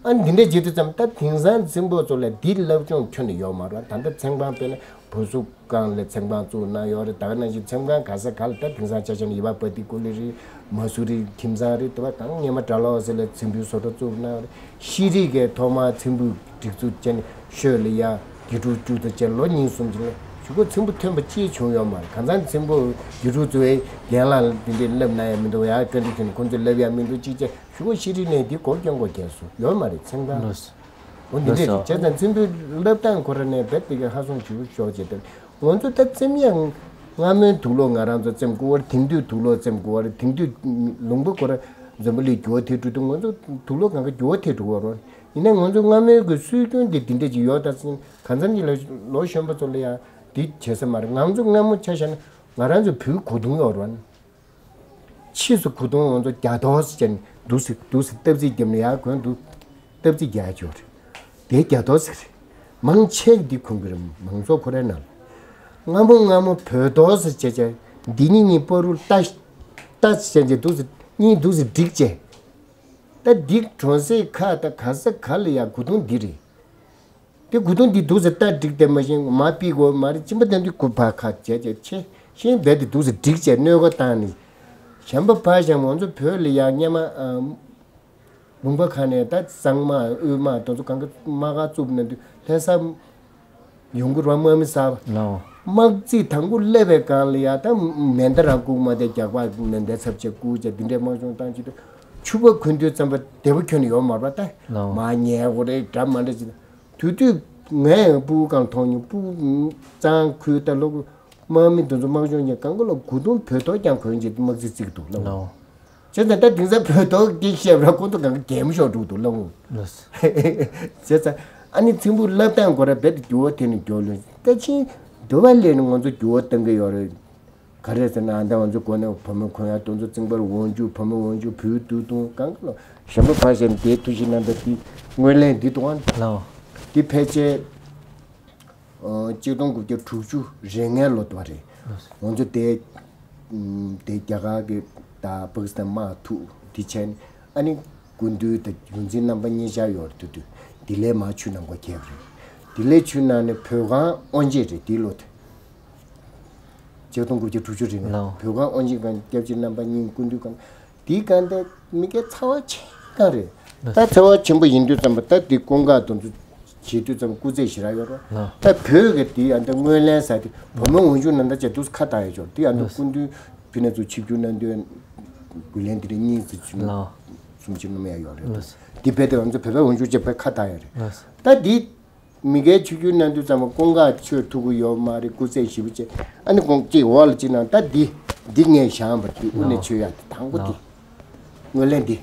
ཨ་ནི་འདི་འདྲ་བྱེད་དུས་ཙམ་ད་དེང་སང་ཚེམ་བུ་ཚོ་ལ་འདི་བསླབ་སྦྱོང་ཁྱོན་ནས་ཡོད་མ་རེད། ད་ལྟ་ཚེམ་ཁང་དཔེར་ན་བུ་གཟུགས་སྒང་ལ་ཚེམ་ཁང་བཙུགས་གནང་ཡོད་རེད། ད་ག་ནང་བཞིན་ཚེམ་ཁང་ག་ས་ག་ལ་ད་དེང་སང་ཆ་བཞག་ན་ཡི་བ་པ་ཏི་ཀུ་ལི་རེད། མ་སུ་རི་ཁྱིམ་ཚང་རེད། དེ་བ་གང་སྔོན་མ་གྲྭ་ལོག་ཟེར་ལ་ཚེམ་བུའི་བཟོ་གྲྭ་བཙུགས་གནང་རེད། ཤེས་རིག་གི་ཐོག་མར་ཚེམ་བུ་སྒྲིག་འཛུགས་བྱས་ནས་ཤོད་ལ་ཡ་དགེ་ཕྲུག་བཅུ་དང་བཅས་ལོ་གཉིས་གསུམ་ཅིག་ལ་གཞུག་གུ་ཚེམ་བུ་ཐོན་པ་ཅིག་བྱུང་ཡོད་མ་རེད། གང་ཚང་ཚེམ་བུ་དགེ་ཕྲུག་ཚོའི་རྒན་ལགས་འདི་འདྲས་བསླབ་གནང་ཡ་མི་འདུག་ཡ་བཀའ་འདྲི་ཁྱོན་ནས་ཁོང་ཚོས་བསླབ་ཡ་མི་འདུག་ཅིག་བྱས། ཞུ་གོ་ཤེས་རིག་ནས་འདི་སྒོར་སྐྱོན་གོ་རྒྱལ་སོ་ཡོད་མ་རེད། ཚེམ་ཁང་ལགས་སོ། འོ་འདི་འདྲས་རེད། ལགས་སོ། བྱས་ཙང་ཚེམ་བུའི་བསླབ་སྟངས་ཁོ་ར་ནས་རྦད་དེ་ག་ཧ་སོང་ཞུ་ཤོག་བྱས་ཏེ། ང་ཚོ་ད་རྩེམ་ཡང་སྔ་མོའི་དུག་ལོག་ང་རང་ཚོ་རྩེམ་དགོས་བར་དེང་དུས་དུག་ལོག་རྩེམ་དགོས་བར་དེང་དུས་ལུང་པ་ཁོ་ར་འཛམ་བུ་གླིང་འགྱུར་བ་ཐེབས་འགྲོ་དུས་ང་ཚོ་དུག་ལོག་གང་ག་འགྱུར་བ་ཐེབས་འགྲོ་བར་རོ། ཡིན་ན་ང་ཚོ་སྔ་མོའི་གི་སྲོལ་རྒྱུན་འདི་འདི་འདྲས་ཅིག་ཡོད་ད་ཟིན་གང་འཚམ་གྱི་ལ་ལོ་གཞོན་པ་ཚོ་ལ་ཡང་འདི་བྱེད་ས་མ་རེད། ང་ཚོ་སྔ་མོ་ཆ་བཞག་ན་ང་རང་ཚོ་བུའི་གོས་ཐུང་ཡོད་རོ། ཕྱིས་སུ་གོས་ཐུང་ང་ཚོ་རྒྱ་ཐོག་ཟེར་ནས་འདུག་སེ་འདུག་སེ་སྟབས་རྩེ་བརྒྱབ་ནས་ཡར་གོན་འདུག་སྟབས་རྩེ་རྒྱག་ཆོག་རེད། དེ་རྒྱ་ཐོག་ཟེར་རེད། མང་ཆེ་གི་འདི་གོན་གི་རེད། མང་ཚོགས་ཁོ་རའི་ནང་ལ། སྔ་མོ་སྔ་མོ་བོད་ཐོག་ཟེར་བྱས་བྱས་འདི་གཉིས་གཉིས་པ་རུ་ལྟ་ལྟ་ཟེར་བྱས་འདུག་སེ་གཉིས་འདུག་སེ་བསྒྲིགས་བྱས། ད་འདི་གྲོང་གསེབ་ཁག་ད་ག་ས་ག་ལ་ཡ་གོས་ཐུང་འདི་རེད། དེ་གོས་ཐུང་འདི་འདུག་སེ་ལྟ་བསྒྲིགས་ཏེ་མ་གཞི་མ་ཕིག་གོ་མ་རེད། གཅིན་པ་བསྟན་དུས་གོ་ཕ་ཁ་བྱས་བྱས་ཆེ་ཤེས་རྦད་དེ་འདུག་སེ་བསྒྲིགས་བྱས་གནོད་ཁ་བཏང་ནས་གཞན་པ་ཕ་གཞན་ང་ཚོ་བོད་ལ་ཡ་སྔོན་མ་ཨ་ལུང་པ་ཁག་ནས་ད་གཙང་དམག་དབུས་དམག་དེ་ཚོ་གང་ག་དམག་སྒར་བཙུགས་ནས་དུས་ལྷ་ས་ཡོང་གི་རོ། དམག་མི་གསར་པ་ལའོ། དམག་རྩིས་དང་པོ་སླེབས་པའི་སྒང་ལ་ཡ་ད་མེ་མདའ་རང་བཀུག་མ་དེ་རྒྱག་པ་མེ་མདའི་ཚབ་བྱས་བཀུག་བྱས་འདི་འདྲའི་དམག་སྦྱོང་བཏང་བྱེད་དུས་ཕྱུ་པ་གོན་དུས་ཙམ་པ་བདེ་པོ་ཁྱོན་ནས་ཡོད་མ་རེད་པ། ད་ལའོ། མ་ཉལ་དགོས་རེད་འདྲ་མ་འདྲ་ཅིག་དུས་དུས་ངས་ཡང་སྤུ་གུ་གང་མཐོང་མྱོང་། སྤུ་གཙང་ཁུལ་ད་ལོ་དམག་མི་འདི་ཚོ་དམག་སྦྱོང་ཉན་གང་ག་ལ་གོས་ཐུང་བོད་ཐོག་ཀྱང་གོན་བྱེད་དམག་རྩིས་རྩིས་འདུག་ལ། ལའོ། བྱས་ཙང་ད་དེང་སང་བོད་ཐོག་སྐད་ཤེས་པ་ཁོ་ཚོ་གང་ག་གད་མོ་ཤོར་འགྲོ་འདུག་ལ། ལགས། བྱས་ཙང་ཨ་ནི་ཚེམ་བུ་བསླབ་སྟངས་སྐོར་ར་རྦད་དེ་འགྱུར་བ་ཐེབས་ནས་འགྱུར་ལོས་ད་ཕྱིན་འདོད་པ་ལས་ནི་ང་ཚོ་འགྱུར་བ་གཏང་གི་ཡོད་རེད། ག་རེ་ཟེར་ན་ཨ་ད་ང་ཚོ་གོ་ནས་བུ་མོ་གོན་ཡ་དེ་ཚོ་རྩིང་པར་འོག་འཇུག་བུ་མོ་འོག་འཇུག་བུའི་སྟོད་ཐུང་གང་ག་ལ་གཞན་པ་ཕར་བཞག་ནས་དེའི་ཐུགས་གཞིགས་གནང་སྟངས་དེ་ངོས་ལེན་འདི་གཏོང་བ། ལའོ། འདི་ཕལ་ཆེར། ཨ་གཅིག་སྟོང་དགུ་བརྒྱ་དྲུག་ཅུ་རེ་ལྔའི་ལོ་དུ་བ་རེད། ང་ཚོ་དེ་ཨམ་དེ་རྒྱ་གར་གྱི་དང་པ་ཀི་སི་ཐན་དམག་ཐུག་དེ་བྱས་ནས་ཨ་ནི་སྐུ་མདུན་དང་ཡོངས་འཛིན་རྣམ་པ་གཉིས་ཆར་ཡོད་རེད། དུས་དུས་ལྡི་ལིའི་མར་ཆུ་ནང་འགོ་ཁྱེར་བ་རེད། ལྡི་ལིའི་ཆུ་ནང་ནས་བོད་ཁང་དབོན་སྤྱི་རེད་དེའི་ལོ་དེ། གཅིག་སྟོང་དགུ་བརྒྱ་དྲུག་ཅུ་རེ་ལྔ། ལའོ། བོད་ཁང་དབོན་སྤྱི་ཁང་སྐྱབས་རྗེ་རྣམ་པ་གཉིས་སྐུ་མདུན་ཁང་། དེའི་སྒང་དེ་མི་སྐད་ཚ་བ་ཆེ་གང་རེད། ད་ཚ་བ་ཆེན་པོ་ཡིན་དུས་ཙམ་པ་ད་དེ་སྐུ་འགག་དེ་ཚོ་བྱེད་དུས་ཙམ་པ་སྐུ་ཚེ་ཞེ་དྲག་ཡོད་རེད། ད་བོད་ཀྱི་དེ་ཡང་ད་ངོས་ལེན་ཟེར་དེ་བུ་མོ་འོག་འཇུག་ནང་ད་བྱས་དུས་ཁ་བཏགས་ཡོད་ཅོག་དེ་ཡང་ད་སྐུ་མདུན་ཕི་ནས་ཚུར་ཆིབས་བསྒྱུར་གནང་དུས་གུས་ལན་དེ་རིང་གཉིས་ཙམ་བྱུང་། གསུམ་བཅུ་ནམ་ཡང་ཡོད་རེད། དེ་བས་དེ་ང་ཚོ་བོད་པ་འོག་འཇུག་བྱས་པའི་ཁ་བཏགས་ཡོད་རེད། ད་དེ། མི་སྐད་ཆིབས་བསྒྱུར་གནང་དུས་ཙམ་པ་སྐུ་འགག་ཆོད་ཐུབ་ཀྱི་ཡོད་མ་རེད། སྐུ་ཚེ་ཞེ་པོ་ཅིག་ཨ་ནི་དགོངས་གཅིག་འོག་ལ་གཅིག་གནང་། ད་འདི་འདི་ངས་བཞེངས་པ་དེ་དབུ་ནས་ཆོད་ཡག་དེ་དང་པོ་དེ། ངོས་ལེན་འདི།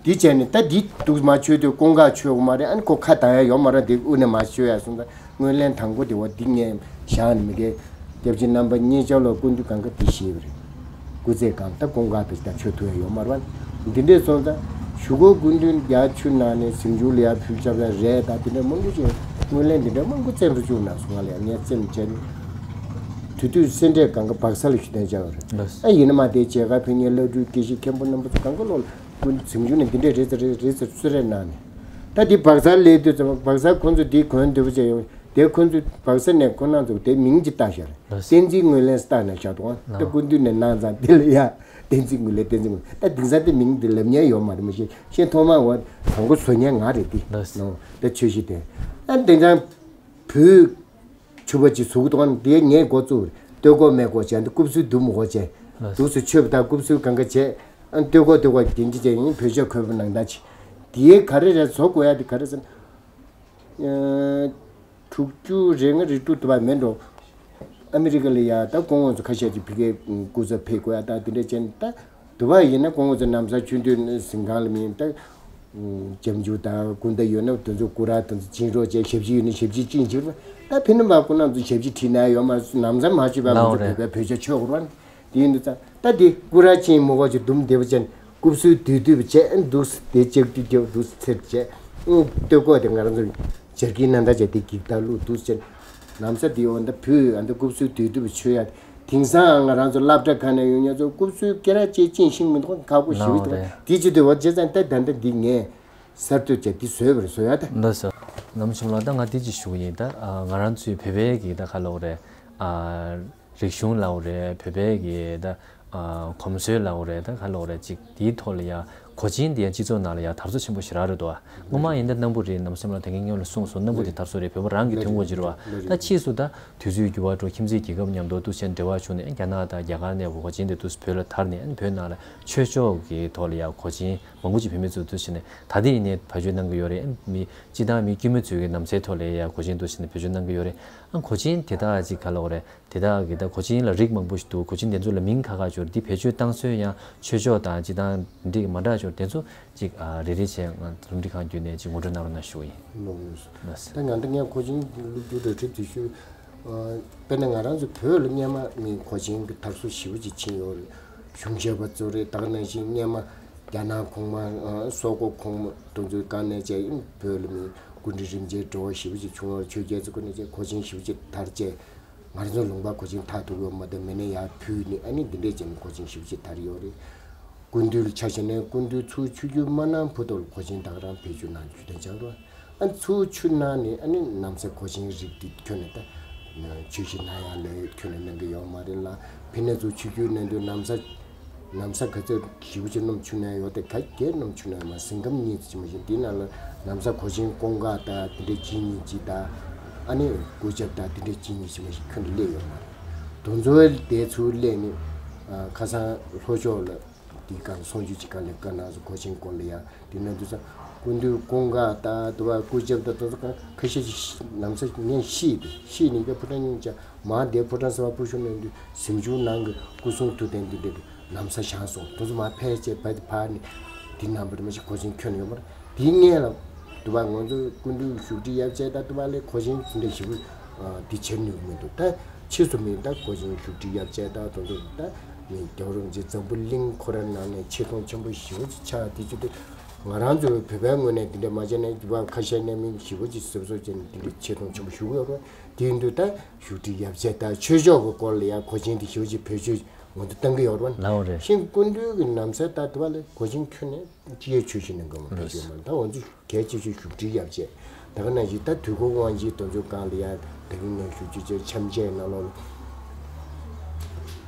འདི་བྱས་ནས་ད་འདི་འདུག་མ་ཆོད་དུས་སྐུ་འགག་ཆོད་ཀྱི་མ་རེད། ཨ་ནི་ཁོ་ཁ་གདངས་ཡག་ཡོད་མ་རེད། འདི་དབུ་ནས་མ་ཆོད་ཡག་སོང་ཙང་ངོས་ལེན་དང་པོ་དེ་འོ་འདི་ངས་བཞེངས་ནས་མི་སྐད་སྐྱབས་རྗེ་རྣམ་པ་གཉིས་ཆར་ལ་སྐུ་མདུན་གང་ག་དེ་བཞེས་པ་རེད། སྐུ་ཚེ་གང་ལྟར་སྐུ་འགག་དེ་ལྟར་ཆོད་ཐུབ་ཡ་ཡོད་མ་རེད་པ། འདི་འདྲས་སོང་ཙང་གཞུག་གུ་སྐུ་མདུན་རྒྱ་ཆུ་ནང་ནས་ཟིང་ཆུ་ལ་ཡར་ཕུལ་ཆ་ལ་རས་དང་དེ་འདྲ་མང་པོ་ཞིག་སྨོན་ལམ་འདི་འདྲ་མང་པོ་བཙེམ་རུ་བཅུག་གནང་སོང་། ང་ལ་ཡང་ངས་བཙེམ་བྱས་ནས་དུས་དུས་སེ་འབྲས་གང་ག་བག་ཚ་ལ་ཞུ་དན་བྱ་བ་རེད། ཨ་ཡིན་ན་མ་དེ་མཇལ་ཁ་ཕེབས་མཁན་བླ་སྤྲུལ་དགེ་བཤེས་མཁན་པོ་རྣམ་པ་ཚོ་གང་ག་ལོག་ལ་སྐུ་མདུན་ཟིང་ཆུ་ནས་འདི་འདྲས་རེད་ཟེར་རེད་ཟེར་གསོལ་རས་གནང་ནས། ད་འདི་བག་ཚ་སླེབས་དུས་ཙམ་པ་བག་ཚ་ཁོང་ཚོ་འདི་གོན་འདོད་པ་བྱས་ཡོང་། དེ་ཁོ་ཚོས་བག་ཚ་ནས་ཁོ་རང་ཚོ་དེ་མིང་ཅིག་བཏགས་བཞག་རེད། བསྟན་འཛིན་ངོས་ལེན་བཏགས་ནས་བཞག་འདུག་ཨང་། ད་སྐུ་མདུན་ནས་གནང་ཙང་དེ་ལ་ཡ་བསྟན་འཛིན་ངོས་ལེན་བསྟན་འཛིན་ངོས་ལེན། ད་དེང་སང་དེ་མིང་དེ་ལབ་མཁན་ཡོད་མ་རེད། མ་གཞི་ཤེས་ཐོག་མ་འོ་དང་པོ་བཟོ་མཁན་ང་རེད་དེ། ད་ཆོས་གཞི་དེ་ད་དེང་སང་བོད་ཕྱུ་པ་ཅིག་བཟོ་གི་འདུག་ཨང་། དེ་ངས་འགོ་བཙུགས་རེད། སྟོད་གོས་སྨད་གོས་བྱས་འདི་རྐུབ་སུལ་འདུག་མི་གོ་བྱས་འདུག་སེ་ཆོས་པ་དང་རྐུབ་སུལ་གང་ག་བྱས་ཨ་སྟོད་གོས་སྟོད་གོས་རྒྱན་གྱི་བྱས་ཡིན་བོད་ཆས་གོན་པ་ནང་ལྟར་བྱས། དེའི་ག་རེ་རེད་བཟོ་དགོས་ཡ་དེ་ག་རེ་ཟེར་ན། དྲུག་ཅུ་རེ་ལྔ་རེ་དྲུག་དུ་བ་མེད་འགྲོ། ཨ་མི་རི་ཀ་ལ་ཡ་ད་སྐུ་ངོ་ཚོ་ཁ་ཤས་ཀྱིས་ཕ་གིར་སྐུ་ཚབ་ཕེབས་དགོས་ཡ་ད་དེ་འདྲ་བྱས་ནས་ད་དུ་བ་ཡིན་ན་སྐུ་ངོ་ཚོ་ནམ་བཟའ་ཆུ་འདོན་གཟིམ་ཁང་ལ་མིན་ད། ཅམ་ཅུ་དང་སྐུ་ཟླ་ཡོད་ན་དེ་ཚོ་སྐུ་ར་དེ་ཚོ་བྱིན་རོགས་བྱས། ཞབས་ཕྱི་ཡོད་ན་ཞབས་ཕྱི་བྱིན་ཅིག་ད་ཕི་ནམ་པ་སྐུ་ནམ་ཚོ་ཞབས་ཕྱི་ཁྲིད་ན་ཡོད་མ་རེད། ནམ་བཟའ་མ་ཆུ་བ་ང་ཚོ་བོད་པའི་བོད་ཆས་མཆོད་དགོས་ར། དེ་ཡིན་དུས་ཙང་ད་དེ་སྐུ་ར་ཆེན་མོ་གོ་ཅིག་དུམ་བདེ་བ་ཅན་རྐུབ་སུལ་བསྡུས་བསྡུས་པ་བྱས་འདུག་དེ་ལྕགས་ཀྱུ་རྒྱབ་འདུག་ཚེར་བྱས། ཨུ་སྟོད་གོ་དེ་ང་རང་ཚོ་སྦྱར་གྱི་ན་ད་བྱས་དེ་གིག་ད་ལུ་དུས་ཆེན་ལམ་ས་དེ་འོ་ད་བུ་ཨ་ད་རྐུབ་སུ་དུས་དུ་བུ་ཆོས་ཡ། དེང་སང་ང་རང་ཚོ་སློབ་གྲྭ་ཁ་ནས་ཡོང་ཉ་ཚོ་རྐུབ་སུའི་སྐེ་རགས་ཅེས་ཅིན་ཤིང་མི་འདུག་ཁག་པོ་ཞིག་འདུག་དེ་ཅི་འདུག་བ་བྱས་ཙང་ད་ད་ད་འདི་ངས་གསར་གཏོད་བྱས་འདི་བཟོས་པར་བཟོ་ཡ་ད། འདི་བཟོ། ནམ་ཆུང་ལ་ད་ང་འདི་ཅི་ཞུ་གི་ཡིན་ད། ང་རང་ཚོའི་བོད་པའི་གི་ད་ག་ལོག་རེད། རིག་གཞུང་ལའོ་རེད། བོད་པའི་གི་ད་གོམས་སྲོལ་ལའོ་རེད། ད་ག་ལོག་རེད། ཅིག་དེའི་ཐོག་ལ་ཡ་གོ་ཆེན་དེ་ཡང་སྤྱི་ཚོགས་ནང་ལ་ཡ་དར་སྲོལ་ཆེན་པོ་ཞེ་དྲག་རེད་དོ། སྔོན་མ་ཡིན་ད་སྣམ་བུ་རེད། ནམ་སེམས་ལ་ད་གིན་སྔོན་ལ་གསུངས་སོང་། སྣམ་བུ་དེ་དར་སྲོལ་རེད། བོད་པ་རང་གི་ཐོན་ཁུངས་ཅིག་རེད་བ། ད་ཕྱིས་སུ་ད་དུས་ཚོད་འགྱུར་བ་འགྲོ། ཁྱིམ་མཚེས་རྒྱལ་ཁབ་མཉམ་དུ་དུས་ཆེན་འབྲེལ་བ་བྱུང་ནས་རྒྱ་ནག་དང་རྒྱ་གར་ནས་གོ་ཆེན་དེ་དུས་བོད་ལ་དར་ནས་བོད་ནང་ལ་ཆོས་ཕྱོགས་ཀྱི་ཐོག་ལ་ཡ་གོ་ཆེན་མང་པོ་ཅིག་བོད་མི་ཚོ་དུས་ཆེན་ནས་ད་ལྟ་ཡིན་ནས་བེད་སྤྱོད་གནང་གི་ཡོད་རེད། མི་སྤྱི་བཏང་མི་དཀྱུས་མ་ཚོས་ཀྱི་ནམ་སའི་ཐོག་ལ་ཡ་གོ་ཆེན་དུས་ཆེན་ནས་བེད་སྤྱོད་གནང་གི་ཡོད་རེད། ཨ་གོ་ཆེན་དེ་དག་ཅིག་ག་ལབ་དགོས་རེད། དེ་དག་གི་ད་གོ་ཆེན་ལ་རིགས་མང་པོ་ཞིག་འདུག་གོ་ཆེན་དེ་ཚོ་ལ་མིང་ཁ་ཁ་སྦྱོར། འདི་བེད་སྤྱོད་བཏང་སྲོལ་ཡང་ཆོས་ཕྱོགས་དང་སྤྱི་བཏང་འདི་འདྲ་གི་མ་འདྲ་སྦྱོར། དེ་ཚོ་ཅིག་ཨ་རེ་རེ་བྱས་ང་རླུང་འཕྲིན་ཁང་བརྒྱུད་ནས་ཅིག་ངོ་སྤྲོད་གནང་རོགས་གནང་ཞུ་གི་ཡིན། ལགས་སོ། ད་ང་ད་ངས་གོ་ཆེན་སློབ་རྒྱུ་རེ་ཁྲིད་དེ་ཞུ། ཨ་དཔེར་ན་ང་རང་ཚོ་བོད་ལ་སྔོན་མ་མི་གོ་ཆེན་གྱི་དར་སྲོལ་ཞེ་པོ་ཅིག་ཕྱིན་ཡོད་རེད། གཞུང་ཞབས་པ་ཚོ་རེད། ད་ག་ནང་བཞིན་སྔོན་མ་རྒྱ་ནག་གོང་མ་ཨ་སོག་པོ་གོང་མ་དེ་ཚོའི་སྒང་ནས་བྱས་ཡིན། བོད་ལ་མི་སྐུ་ཕྲེང་རིམ་བྱོན་འགྲོ་བ་ཞེ་པོ་ཅིག་བྱུང་བ། ཆོས་རྒྱལ་ཚོ་སྐུ་ནས་བྱས་གོ་ཆེན་ཞེ་པོ་ཅིག་དར་བྱས། ང་རང་ཚོ་ལུང་པ་གོ་ཆེན་ཐག་ཐུག་ཡོད་མ་རེད། མི་སྣ་ཡར་ཕུལ་ནས་ཨ་ནི་འདི་འདྲས་བྱས་ནས་གོ་ཆེན་ཞེ་པོ་ཅིག་དར་ཡོད་རེད། སྐུ་མདུན་ལ་ཆ་བཞག་ན་སྐུ་མདུན་ཚུར་ཆིབས་བསྒྱུར་མ་གནང་བར་དུ་ལ་གོ་ཆེན་ད་ག་རང་བེད་སྤྱོད་གནང་རྒྱུ་དང་སྦྱར་བ། ཨ་ཚུར་ཆིབས་གནང་ནས་ཨ་ནི་ནམ་སའི་གོ་ཆེན་རིགས་འདི་ཁྱོན་ནས་ད་ཆོས་ཞིག་གནང་ཡག་ལས་ཁྱོན་ནས་གནང་གི་ཡོད་མ་རེད་ལ། ཕི་ནས་ཚུར་ཆིབས་བསྒྱུར་གནང་དུས་ནམ་ས་ནམ་ས་ག་ཚོད་ཞེ་པོ་ཅིག་སྣུམ་ཆུ་ནང་ཡོད་དེ་ག་གེ་སྣུམ་ཆུ་ནང་མ་ཟིང་སྐམ་གཉིས་ཅིག་མ་ཞིག་འདི་ནང་ལ་ནམ་ས་གོ་ཆེན་སྐོང་ག་དང་དེ་འདྲའི་གཅིག་གཉིས་ཅིག་དང་། ཨ་ནི་སྐུ་ཞབས་དང་དེ་འདྲའི་གཅིག་གཉིས་ཅིག་མ་ཞིག་ཁྱོན་ནས་སླེབས་ཡོད་མ་རེད། དེ་ཚོ་དེ་ཚུར་སླེབས་ནས་ཨ་ཁ་སང་ལྷོ་ཕྱོགས་ལ་དེའི་སྒང་ལ་གསུང་ཆོས་ཅིག་སྒང་ལ་བཀའ་གནང་སོང་། གོ་ཆེན་སྐོར་ལ་ཡ། དེ་ནང་དུས་ཙང་སྐུ་མདུན་སྐོང་ག་དང་དུ་བ་སྐུ་ཞབས་དང་དེ་ཚོ་གང་ཁ་ཤས་ཤིག་ནམ་ས་ངས་ཤེས་དུས་ཤེས་ནས་ཀྱང་ཕོ་བྲང་སྙིང་རྗེ་མ་དེ་ཕོ་བྲང་གསར་པ་སྤོ་ཤུ་ནང་དུ་གཟིམ་ཆུང་ནང་གི་སྐུ་གསུང་ཐུགས་རྟེན་འདི་འདྲ་གི་ནམ་ས་བཞེངས་སོང་། དེ་ཚོ་མ་ཕལ་ཆེར་ཕ་ཕ་ནི་དེ་ནང་པར་མ་ཞིག་གོ་ཆེན་ཁྱོན་ཡོད་མ་རེད། དེའི་སྔོན་ལ་དུ་བ་ང་ཚོ་སྐུ་མདུན་བཞུགས་ཁྲི་ཡབ་བྱས་དང་དུ་བ་ལས་གོ་ཆེན་འདི་འདྲ་ཞིག་འདི་བྱེད་ནུས་མི་འདུག་ད་ཕྱིས་སུ་མི་ད་གོ་ཆེན་བཞུགས་ཁྲི་ཡབ་བྱས་དང་དེ་ཚོ་ད་མི་རྒྱལ་བ་རིན་པོ་ཆེ་འཛམ་བུ་གླིང་ཁོ་ར་ནང་ནས་ཆེ་མཐོང་ཆེན་པོ་ཞེ་པོ་ཅིག་ཆགས། དེ་ཅི་དུས་ང་རང་ཚོའི་བོད་པའི་ངོས་ནས་འདི་འདྲ་མ་བྱས་ན་དུ་བ་ཁ་ཤས་ནས་མི་ཞེ་པོ་ཅིག་གཟབ་གཟབ་བྱས་ནས་འདི་འདྲ་ཆེ་མཐོང་ཆེན་པོ་ཞུ་གི་ཡོད་རེད། དེ་ཡིན་དུས་ད་བཞུགས་ཁྲི་ཡབ་བྱས་དང་ཆོས་ཕྱོགས་ཀྱི་སྐོར་ལ་ཡང་གོ་ཆེན་དེ་ཞེ་པོ་ཅིག་བེད་སྤྱོད་ང་ཚོ་གཏང་གི་ཡོད་རེད། ལའོ་རེད། ཤིང་སྐུ་མདུན་གྱི་ནམ་སའི་ད་དུ་བ་ལས་གོ་ཆེན་ཁྱོན་ནས་ཅི་ཡས་ཆོས་བཞིན་ནས་འགོ་མ་ཕེབས་ཡོད་མ་རེད། ད་ང་ཚོ་གལ་ཆེ་ཤོས་བཞུགས་ཁྲི་ཡབ་བྱས། ད་ག་ནང་བཞིན་ད་དུས་འཁོར་དབང་ཆེན་དེ་ཚོའི་སྒང་ལ་ཡང་ད་གིན་ངས་ཞུ་རྒྱུ་བྱས་འཆམ་བྱས་ནང་ལོགས་ལ་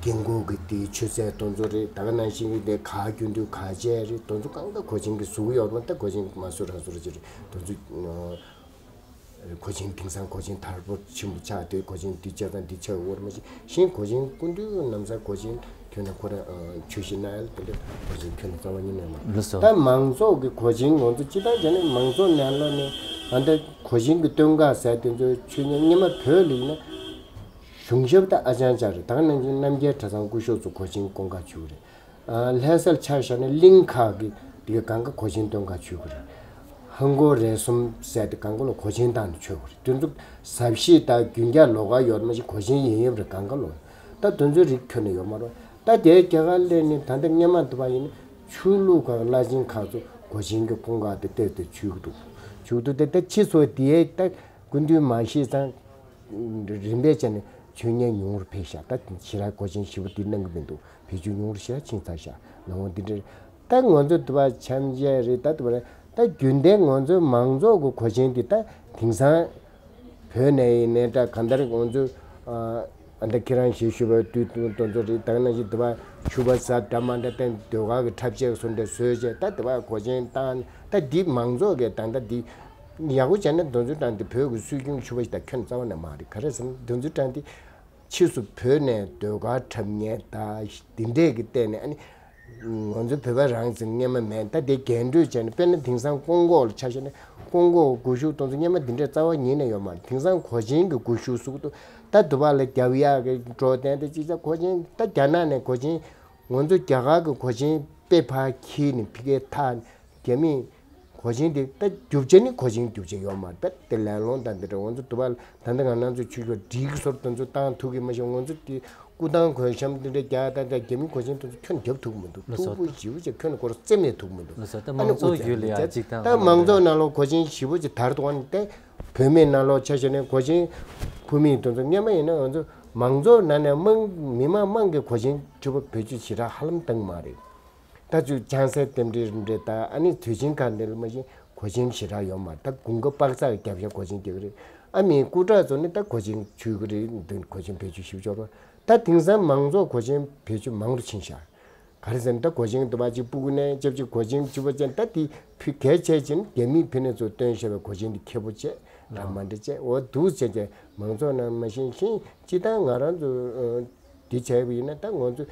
དགེ་འགོག་གི་དེའི་ཆོས་ཚད་དེ་ཚོ་རེད། ད་ག་ནང་བཞིན་གྱི་དེ་ག་རྒྱུ་འདུལ་ག་བྱས་རེད། དེ་ཚོ་གང་ག་གོ་ཆེན་གྱི་བཟོ་གི་ཡོད་རེད། ད་གོ་ཆེན་མ་བཟོ་རང་བཟོ་ར་ཅིག་རེད། དེ་ཚོ་གོ་ཆེན་དེང་སང་གོ་ཆེན་དར་པོ་ཆེན་པོ་ཆགས་དུས་གོ་ཆེན་འདི་ཆགས་དང་འདི་ཆགས་འོར་མ་ཞིག་ཤིང་གོ་ཆེན་སྐུ་མདུན་ནམ་སའི་གོ་ཆེན་ཁྱོན་ནས་ཁོ་རང་ཆོས་ཞིག་གནང་ཡ་ལ་དེ་འདྲ་གོ་ཆེན་ཁྱོན་ནས་རྩ་བ་ཉིད་ནས་མ་རེད། ལགས་སོ། ད་མང་ཚོགས་ཀྱི་གོ་ཆེན་ང་ཚོ་སྤྱི་བཏང་བྱས་ན་མང་ཚོགས་ནང་ལོགས་ནས་ཨ་འདྲ་གོ་ཆེན་གྱི་སྟོན་ཁ་ཟེར་དེ་ཚོའི་ཆོས་ཉིད་སྔོན་མ་བོད་ལ་ཡིན་ན་གཞུང་ཞབས་དང་ཨ་ཅང་ཅང་རེད། ད་ག་ནང་བཞིན་རྣམ་རྒྱལ་གྲྭ་ཚང་སྐུ་ཞབས་ཚོ་གོ་ཆེན་སྐོང་ཁ་བྱུག་རེད། ལྷ་སར་ཆ་བཞག་ན་གླིང་ཁག་གི་དེ་ག་གང་ག་གོ་ཆེན་སྟོན་ཁ་བྱུག་གི་རེད། ཧང་གོ་རེ་གསུམ་ཟེར་དེ་གང་ག་ལོ་གོ་ཆེན་བཏང་ནས་མཆོད་གི་རེད། དེ་ཚོ་ཟབ་ཞི་དང་རྒྱུན་སྐྱོང་ལོགས་ཀ་ཡོད་མ་ཞིག་གོ་ཆེན་ཡིན་ཡོད་རེད། གང་ག་ལོ་ད་དེ་ཚོའི་རིགས་ཁྱོན་ནས་ཡོད་མ་རེད། ད་དེའི་རྒྱ་གར་སླེབས་ནས་ད་ལྟ་སྔོན་མ་དུ་བ་ཡིན་ན་ཆོས་ལུགས་ཁག་བླ་ཆེན་ཁག་ཚོ་གོ་ཆེན་གྱི་སྐོང་ཁ་དེ་བལྟས་ཏེ་མཆོད་གི་འདུག་མཆོད་འདུག་དེ་ད་ཕྱིས་སུ་དེའི་ད་སྐུ་མདུན་མ་གཤེགས་ཙང་རིམ་པས་བྱས་ནས་མཆོད་མཁན་ཉུང་རུ་ཕེབས་ཤག་ད་ཞེ་དྲག་གོ་ཆེན་ཞེ་པོ་དེ་གནང་གི་མི་འདུག་བེད་སྤྱོད་ཉུང་རུ་ཞེ་དྲག་ཕྱིན་ཚར་ཤག་ལམ་འོང་འདི་འདྲ་ད་ང་ཚོ་དུ་བ་འཆམ་བྱས་རེད། ད་དུ་བ་རེད། ད་རྒྱུན་ལྡན་ང་ཚོའི་མང་ཚོགས་ཀྱི་གོ་ཆེན་འདི་ད་དེང་སང་བོད་ནས་ཡིན་ནའི་འདྲ་གང་ལྟར་ང་ཚོ་ཨ་ད་ཁྱེད་རང་ཞིག་ཞུ་བ་དུས་དུས་དོན་ཚོ་རེད། ད་ནང་བཞིན་དུ་བ་ཞུ་བ་ཟ་འདྲ་མ་འདྲ་བསྟན་ཟློས་གར་གྱི་འཁྲབ་ཆས་སུ་འདྲ་བཟོས་བྱས་ད་དུ་བ་གོ་ཆེན་བཏང་ད་འདི་མང་ཚོགས་ཀྱི་ད་ད་འདི། ཡག་པོ་བྱས་ན་དོན་ཚུལ་དྲང་དེ་བོད་ཀྱི་སྲོལ་རྒྱུན་ཕྱུ་པ་ཞིག་དང་ཁྱོན་རྩ་བ་ནས་མ་རེད། ག་རེ་ཟེར་ན་དོན་ཚུལ་དྲང་དེ་ཕྱིས་སུ་བོད་ནས་ཟློས་གར་འཁྲབ་མཁན་དང་འདི་འདྲས་ཀྱི་སྟེང་ནས་ཨ་ནི་ང་ཚོ་བོད་པ་རང་ཟེར་སྔོན་མ་མེད། ད་དེ་རྒྱན་སྤྲོས་བྱས་ནས་དཔེར་ན་དེང་སང་ཀོང་ཀོ་ལ་ཆ་བཞག་ན་ཀོང་ཀོ་གི་གོ་ཤུགས་དོན་ཚུལ་སྔོན་མ་འདི་འདྲས་རྩ་བ་ཉིད་ནས་ཡོད་མ་རེད། དེང་སང་གོ་ཆེན་གྱི་གོ་ཤུགས་ཟེར་གི་འདུག་ད་དུ་བ་ལ་རྒྱབ་ཡག་གི་འགྲོ་སྟངས་དེ་ཅིག་ད་གོ་ཆེན་ད་རྒྱ་ནག་ནས་གོ་ཆེན་ང་ཚོ་རྒྱ་གར་གྱི་གོ་ཆེན་དཔེ་ཕར་འཁྱེར་ནས་ཕ་གིར་འཐག་ནས་རྒྱ་མིས་གོ་ཆེན་དེ་ད་རྒྱུ་ཆ་ནི་གོ་ཆེན་རྒྱུ་ཆ་ཡོད་མ་རེད། དཔེ་དེ་ལན་སློང་དང་འདི་འདྲ་ང་ཚོ་དུ་བ་ད་ལྟ་ང་རང་ཚོ་ཆོས་ཕྱོགས་སྒྲིག་སོར་དེ་ཚོ་བཏང་ཐུབ་ཀྱི་མ་ཤེས། ང་ཚོ་དེ་ སྐུ་ཐང་གོས་ཤམ་དེ་འདྲ་རྒྱག་ད་ད་རྒྱ་མི་གོས་ཆེན་དེ་ཚོ་ཁྱོན་རྒྱབ་ཐུབ་མི་འདུག། ལགས་སོ། མཐུག་པོ་ཞེ་པོ་ཅིག་ཁྱོན་སྐོར་རྩེ་མེད་ཐུབ་མི་འདུག། ལགས་སོ། ད་ཨ་ནི་མང་ཚོགས་ཨུ་ཡོད་ལ་ཡ་ཅིག་དང་། ད་མང་ཚོགས་ནང་ལོགས་གོས་ཆེན་ཞེ་པོ་ཅིག་དར་འདུག། ཨ་ནི་ད་བོད་མི་ནང་ལོགས་ཆ་བཞག་ནས་གོས་ཆེན་ཕུལ་མི་དེ་ཚོ་སྔོན་མ་ཡིན་ན་ང་ཚོ་མང་ཚོགས་ནང་ནས་དམངས་མི་མང་དམངས་ཀྱི་གོས་ཆེན་ཕྱུ་པ་བེད་སྤྱོད་ཞེ་དྲག་ཧ་ལམ་བཏང་མ་རེད། ད་ཚུར་ལྕང་གསལ་རྟེན་འབྲེལ་རིམ་འདྲ་དང་ཨ་ནི་དུས་ཆེན་ཁག་འདི་ལ་མ་གཞི་གོས་ཆེན་ཞེ་དྲག་ཡོད་མ་རེད། ད་དགུན་ཁ་དཔག་ཚགས་རྒྱབ་ཤ་གོས་ཆེན་རྒྱག་གི་རེད། ཨ་མི་སྐུ་དྲག་ཚོ་ནི་ད་གོས་ཆེན་མཆོད་གི་རེད། འདི་གོས་ཆེན་བེད་སྤྱོད་ཞིབ་འཇོག་རོགས། ད་དེང་སང་མང་ཚོགས་གོས་ཆེན་བེད་སྤྱོད་མང་རུ་ཕྱིན་ཤག། ག་རེ་ཟེར་ན་ད་གོས་ཆེན་དུ་བ་ཅིག་སྤུ་གུ་ནས་ཅབ་ཅིག་གོས་ཆེན་བཅུ་པ་ཅན་ད་དེ་ཕུ་གལ་ཆེ་ཅིང་རྒྱ་མིས་ཕུ་ནས་ཚོ་སྟོན་ཤེས་པའི་གོས་ཆེན་དེ་ཁེ་པོ་བྱས་ར་མ་འདྲ་བྱས་འོ་འདུག་བྱས་ཀྱང་མང་ཚོགས་ནང་མ་ཤེས་ཤིང་སྤྱི་བཏང་ང་རང་ཚོ་འདི་བྱས་པ་ཡིན་ན་ད་ང་ཚོ།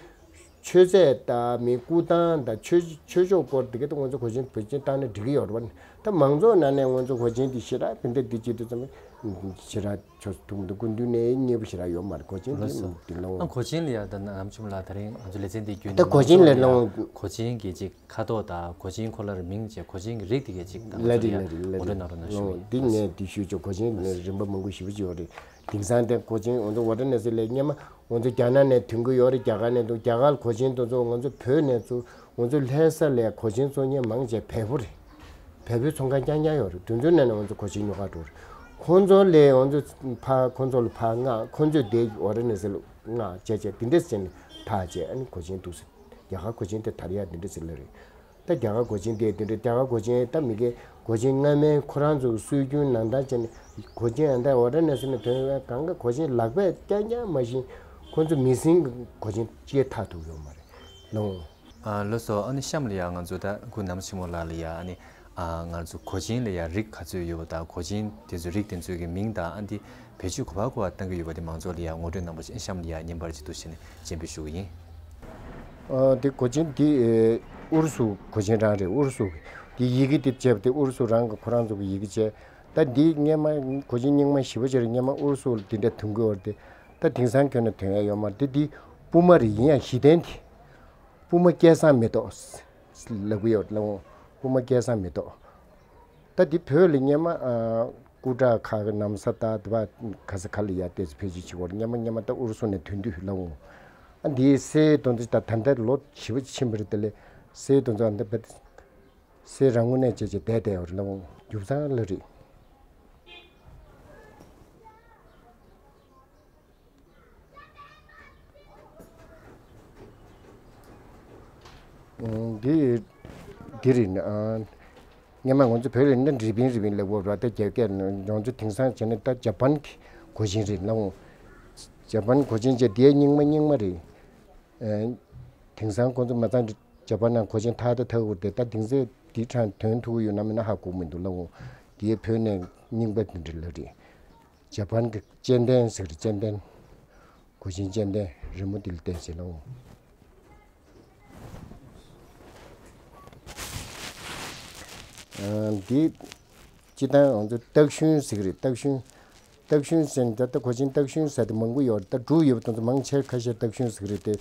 མཆོད་རྫས་དང་མི་སྐུ་ཐང་དང་ཆོས་ཆོས་ཕྱོགས་སྐོར་དེ་ག་ད་ང་ཚོ་གོས་ཆེན་བེད་སྤྱོད་བཏང་ན་འགྲིག་གི་ཡོད་རེད་པ། ད་མང་ཚོགས་ནང་ནས་ང་ཚོ་གོས་ཆེན་དེ་ཞེ་དྲག་ཕན་ཐོགས་དེ་བྱེད་དུས་ཙམ་ཞེ་དྲག་ཆོས་ཐུག་འདུག་སྐུ་མདུན་ནས་མཉེས་པོ་ཞེ་དྲག་ཡོད་མ་རེད། གོས་ཆེན་དེ་ལགས་སོ། དེ་ལོང་། ཨ་གོས་ཆེན་ལ་ཡ་ད་ནམ་ཆུང་ལ་ད་རིང་ང་ཚོ་ལེ་ཚན་དེ་བརྒྱུད་ད་ནས་གོས་ཆེན་ལས་མང་ཚོགས་ལ་ཡ་ལོང་། གོས་ཆེན་གྱི་ཅིག་ཁ་དོག་དང་གོས་ཆེན་ཁོ་ལ་ར་མིང་བྱས་གོས་ཆེན་གྱི་རིགས་དེ་གའི་ཅིག་ད་ལ་ང་ཚོ་རེད་ལ་ཡ་ལ་ངོ་རེ་སྤྲོད་གནང་རོགས་གནང་ཞུ་ལོང་། ཡིན། འདི་ངས་འདི་ཞུ་ཆོག། གོས་ཆེན་ནི་རིམ་པ་མང་པོ་ཞེ་པོ་ཅིག་ཡོད་རེད། དེང་སང་དེ་གོས་ཆེན་ང་ཚོ་ཝ་ཊར་ནེ་སི་ལས་སྔོན་མ་ང་ཚོ་རྒྱ་ནག་ནས་ཐོན་གི་ཡོད་རེད། རྒྱ་གར་ནས་འདུག། རྒྱ་གར་གོས་ཆེན་དེ་ཚོ་ང་ཚོ་བོད་ནས་ཚུར་ང་ཚོ་ལྷ་ས་ལས་གོས་ཆེན་བཙོང་མཁན་མང་ཆེ་བལ་པོ་རེད། བལ་པོའི་ཚོང་ཁང་རྐྱང་རྐྱང་ཡོད་རེད། དེ་ཚོའི་ནང་ནས་ང་ཚོ་གོས་ཆེན་ཉོ་ག་འགྲོ་རེད། ཁོང་ཚོ་ལས་ང་ཚོ་ཕ་ཁོང་ཚོ་ལ་ཕ་མངགས། ཁོང་ཚོས་དེ་ཝ་ཊར་ནེ་སི་ལ་མངགས་བྱས་བྱས་དེ་འདྲས་བྱས་ནས་ཐག་བཅད། ཨ་ནི་གོས་ཆེན་འདུག་ཟེར། རྒྱ་གར་གོས་ཆེན་དེ་དར་ཡག་དེ་འདྲས་ཟེར་ལེ་རེད། ད་རྒྱ་གར་གོས་ཆེན་དེ་དེ་འདྲ་རྒྱ་གར་གོས་ཆེན་ད་མི་སྒེར་གོས་ཆེན་སྔ་མའི་ཁོ་རང་ཚོ་སྲོལ་རྒྱུན་ནང་ལྟར་བྱས་ནས་གོས་ཆེན་ཨ་ད་ཝ་ཊར་ནེ་སི་ནས་ཐོན་ཡོད་གང་ག་གོས་ཆེན་ལག་པས་རྐྱང་རྐྱང་མ་ཤེས། ཁོ་ཚོ་མི་སེང་གི་གོས་ཆེན་ཅིག་ཐག་ཐུག་ཡོད་མ་རེད་ལོང་། ཨ་ལགས་སོ། ཨ་ནི་གཤམ་ལ་ཡ་ང་ཚོ་ད་སྐུ་ནམ་ཆེན་མོ་ལགས་ལ་ཡ་ཨ་ནི་ཨ་ང་ཚོ་གོས་ཆེན་ལ་ཡ་རིགས་ག་ཚོད་ཡོད་པ་དང་གོས་ཆེན་དེ་ཚོའི་རིགས་དེ་ཚོའི་གི་མིང་དང་ཨ་འདི་བེད་སྤྱོད་ག་པར་ག་པར་བཏང་གི་ཡོད་པ་དེ་མང་ཚོགས་ལ་ཡ་ངོ་སྤྲོད་གནང་པ་ཞིག་གཤམ་ལ་ཡ་བརྙན་པར་ཅིག་འདུག་བྱས་ནས་སྤྱན་འབུལ་ཞུ་གི་ཡིན། ཨ་དེ་གོས་ཆེན་དེ་ཨུ་རུ་སུ་གོས་ཆེན་རང་རེད། ཨུ་རུ་སུ་གི་དེ་ཡི་གེ་དེ་བྱས་པ་དེ་ཨུ་རུ་སུ་རང་གི་ཁོ་རང་ཚོ་གི་ཡི་གེ་བྱས། ད་འདི་སྔོན་མ་གོས་ཆེན་རྙིང་མ་ཞེ་པོ་ཅིག་རེད། སྔོན་མ་ཨུ་རུ་སུ་ལ་དེ་འདྲ་ཐོན་གི་ཡོད་རེད་དེ། ད་དེང་སང་ཁྱོན་ནས་ཐོན་ཡ་ཡོད་མ་རེད་དེ། འདི་སྤུ་མ་རེད། ཡིན་ཡང་གཞི་རྟེན་དེ་སྤུ་མ་སྐལ་བཟང་མེ་ཏོག་ལབ་གི་ཡོད་རེད་ལ། འོང་སྤུ་མ་སྐལ་བཟང་མེ་ཏོག། ད་འདི་བོད་ལ་སྔོན་མ་ཨ་སྐུ་དྲག་ཁག་གི་ནམ་ས་ད་དེ་བ་ག་ས་ག་ལ་ཡ་ཏེ་ཕེ་ཅི་ཆི་བོར་སྔོན་མ་སྔོན་མ་ད་ཨུ་རུ་སུ་ནས་ཐོན་དུས་ལ་འོང་། ཨ་འདིའི་སའི་དོན་དུ་ད་ད་ལྟ་ལོ་ཞེ་པོ་ཕྱིན་པ་རེད། དེ་ལས་སའི་དོན་དུ་ཨ་འདི་བ་སའི་རང་ངོས་ནས་བྱས་བྱས་བསྡད་བསྡད་ཡོད་རེད་ལ་འོང་། རྒྱུ་ཚང་ལ་རེད། འདི་འདི་རེད་ན། སྔོན་མ་ང་ཚོ་བོད་ལ་ནི་རི་པིན་རི་པིན་ལབ་ཡོད་རེད་པ། ད་རྒྱ་སྐད་ནང་ང་ཚོ་དེང་སང་བྱས་ན་ད་ཇ་པན་གྱི་གོས་ཆེན་རེད་ལ་འོང་། ཇ་པན་གོས་ཆེན་བྱས་དེའི་རྙིང་མ་རྙིང་མ་རེད། དེང་སང་ཁོང་ཚོ་མ་ཚང་ཇ་པན་ནང་གོས་ཆེན་ཐག་ད་ཐག་གི་རེད་དེ། ད་དེང་སང་དེའི་གྲས་ཐོན་ཐུབ་ཀྱི་ཡོད་ན་མེད་ན་ཧ་གོ་མི་འདུག་ལ་འོང་། དེའི་བོད་ནས་རྙིང་པ་དེ་འདྲ་ལ་རེད། ཇ་པན་གྱི་ཅན་ཏན་ཟེར་རེད། ཅན་ཏན། གོས་ཆེན་ཅན་ཏན་རི་མོ་འདི་ལ་བལྟས་བྱས་ལ་འོང་། འདི་སྤྱི་བཏང་ང་ཚོ་སྟག་ཞུན་ཟེར་གི་རེད། སྟག་ཞུན། སྟག་ཞུན་ཟེར་ནས་ད་ལྟ་གོས་ཆེན་སྟག་ཞུན་ཟེར་དེ་མང་པོ་ཡོད་རེད། ད་འབྲུག་ཡོད་པ་དེ་ཚོ་མང་ཆེ་ཁ་ཤས་སྟག་ཞུན་ཟེར་གི་རེད་དེ།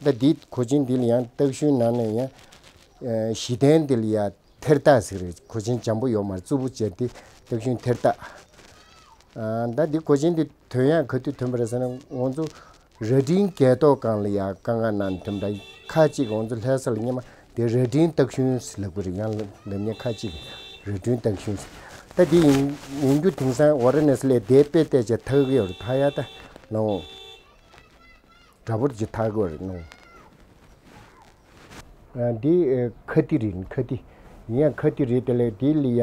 ད་འདི་གོས་ཆེན་འདི་ལ་ཡང་སྟག་ཞུན་ནང་ནས་ཡང་གཞི་རྟེན་འདི་ལ་ཡང་ཐེར་སྟག་ཟེར་གི་རེད། གོས་ཆེན་འཇམ་པོ་ཡོད་མ་རེད། རྩུབ་པོ་བྱས་ཏེ་སྟག་ཞུན་ཐེར་སྟག། ད་འདི་གོས་ཆེན་འདི་ཐོན་ཡག་ག་དུས་ཐོན་པ་རེད་ཟེར་ན་ང་ཚོ་རྭ་སྒྲེང་རྒྱལ་ཐོག་སྒང་ལ་ཡ་དཀའ་ངལ་ནང་ཐོན་པ་ཁ་ཅིག་ང་ཚོ་ལྷ་ས་ལ་སྔོན་མ་དེ་རྭ་སྒྲེང་སྟག་ཞུན་ལབ་གི་རེད། ཡང་ལབ་མཁན་ཁ་ཅིག་རྭ་སྒྲེང་སྟག་ཞུན། ད་དེ་ཡིན་ཡིན་རྒྱུ་དེང་སང་ཝ་ར་ཎ་སི་ལ་དེ་དཔེ་བལྟས་བྱས་ཐག་གི་ཡོད་རེད། ཐག་ཡ་ད་ལོང་འདྲ་པོ་ཅིག་ཐག་གི་ཡོད་རེད་ལོང་། འདི་ཁ་ཏི་རེད། ཁ་ཏི། ཡིན་ཡང་ཁ་ཏི་རེད། དེ་ལས་དེ་ལ་ཡ།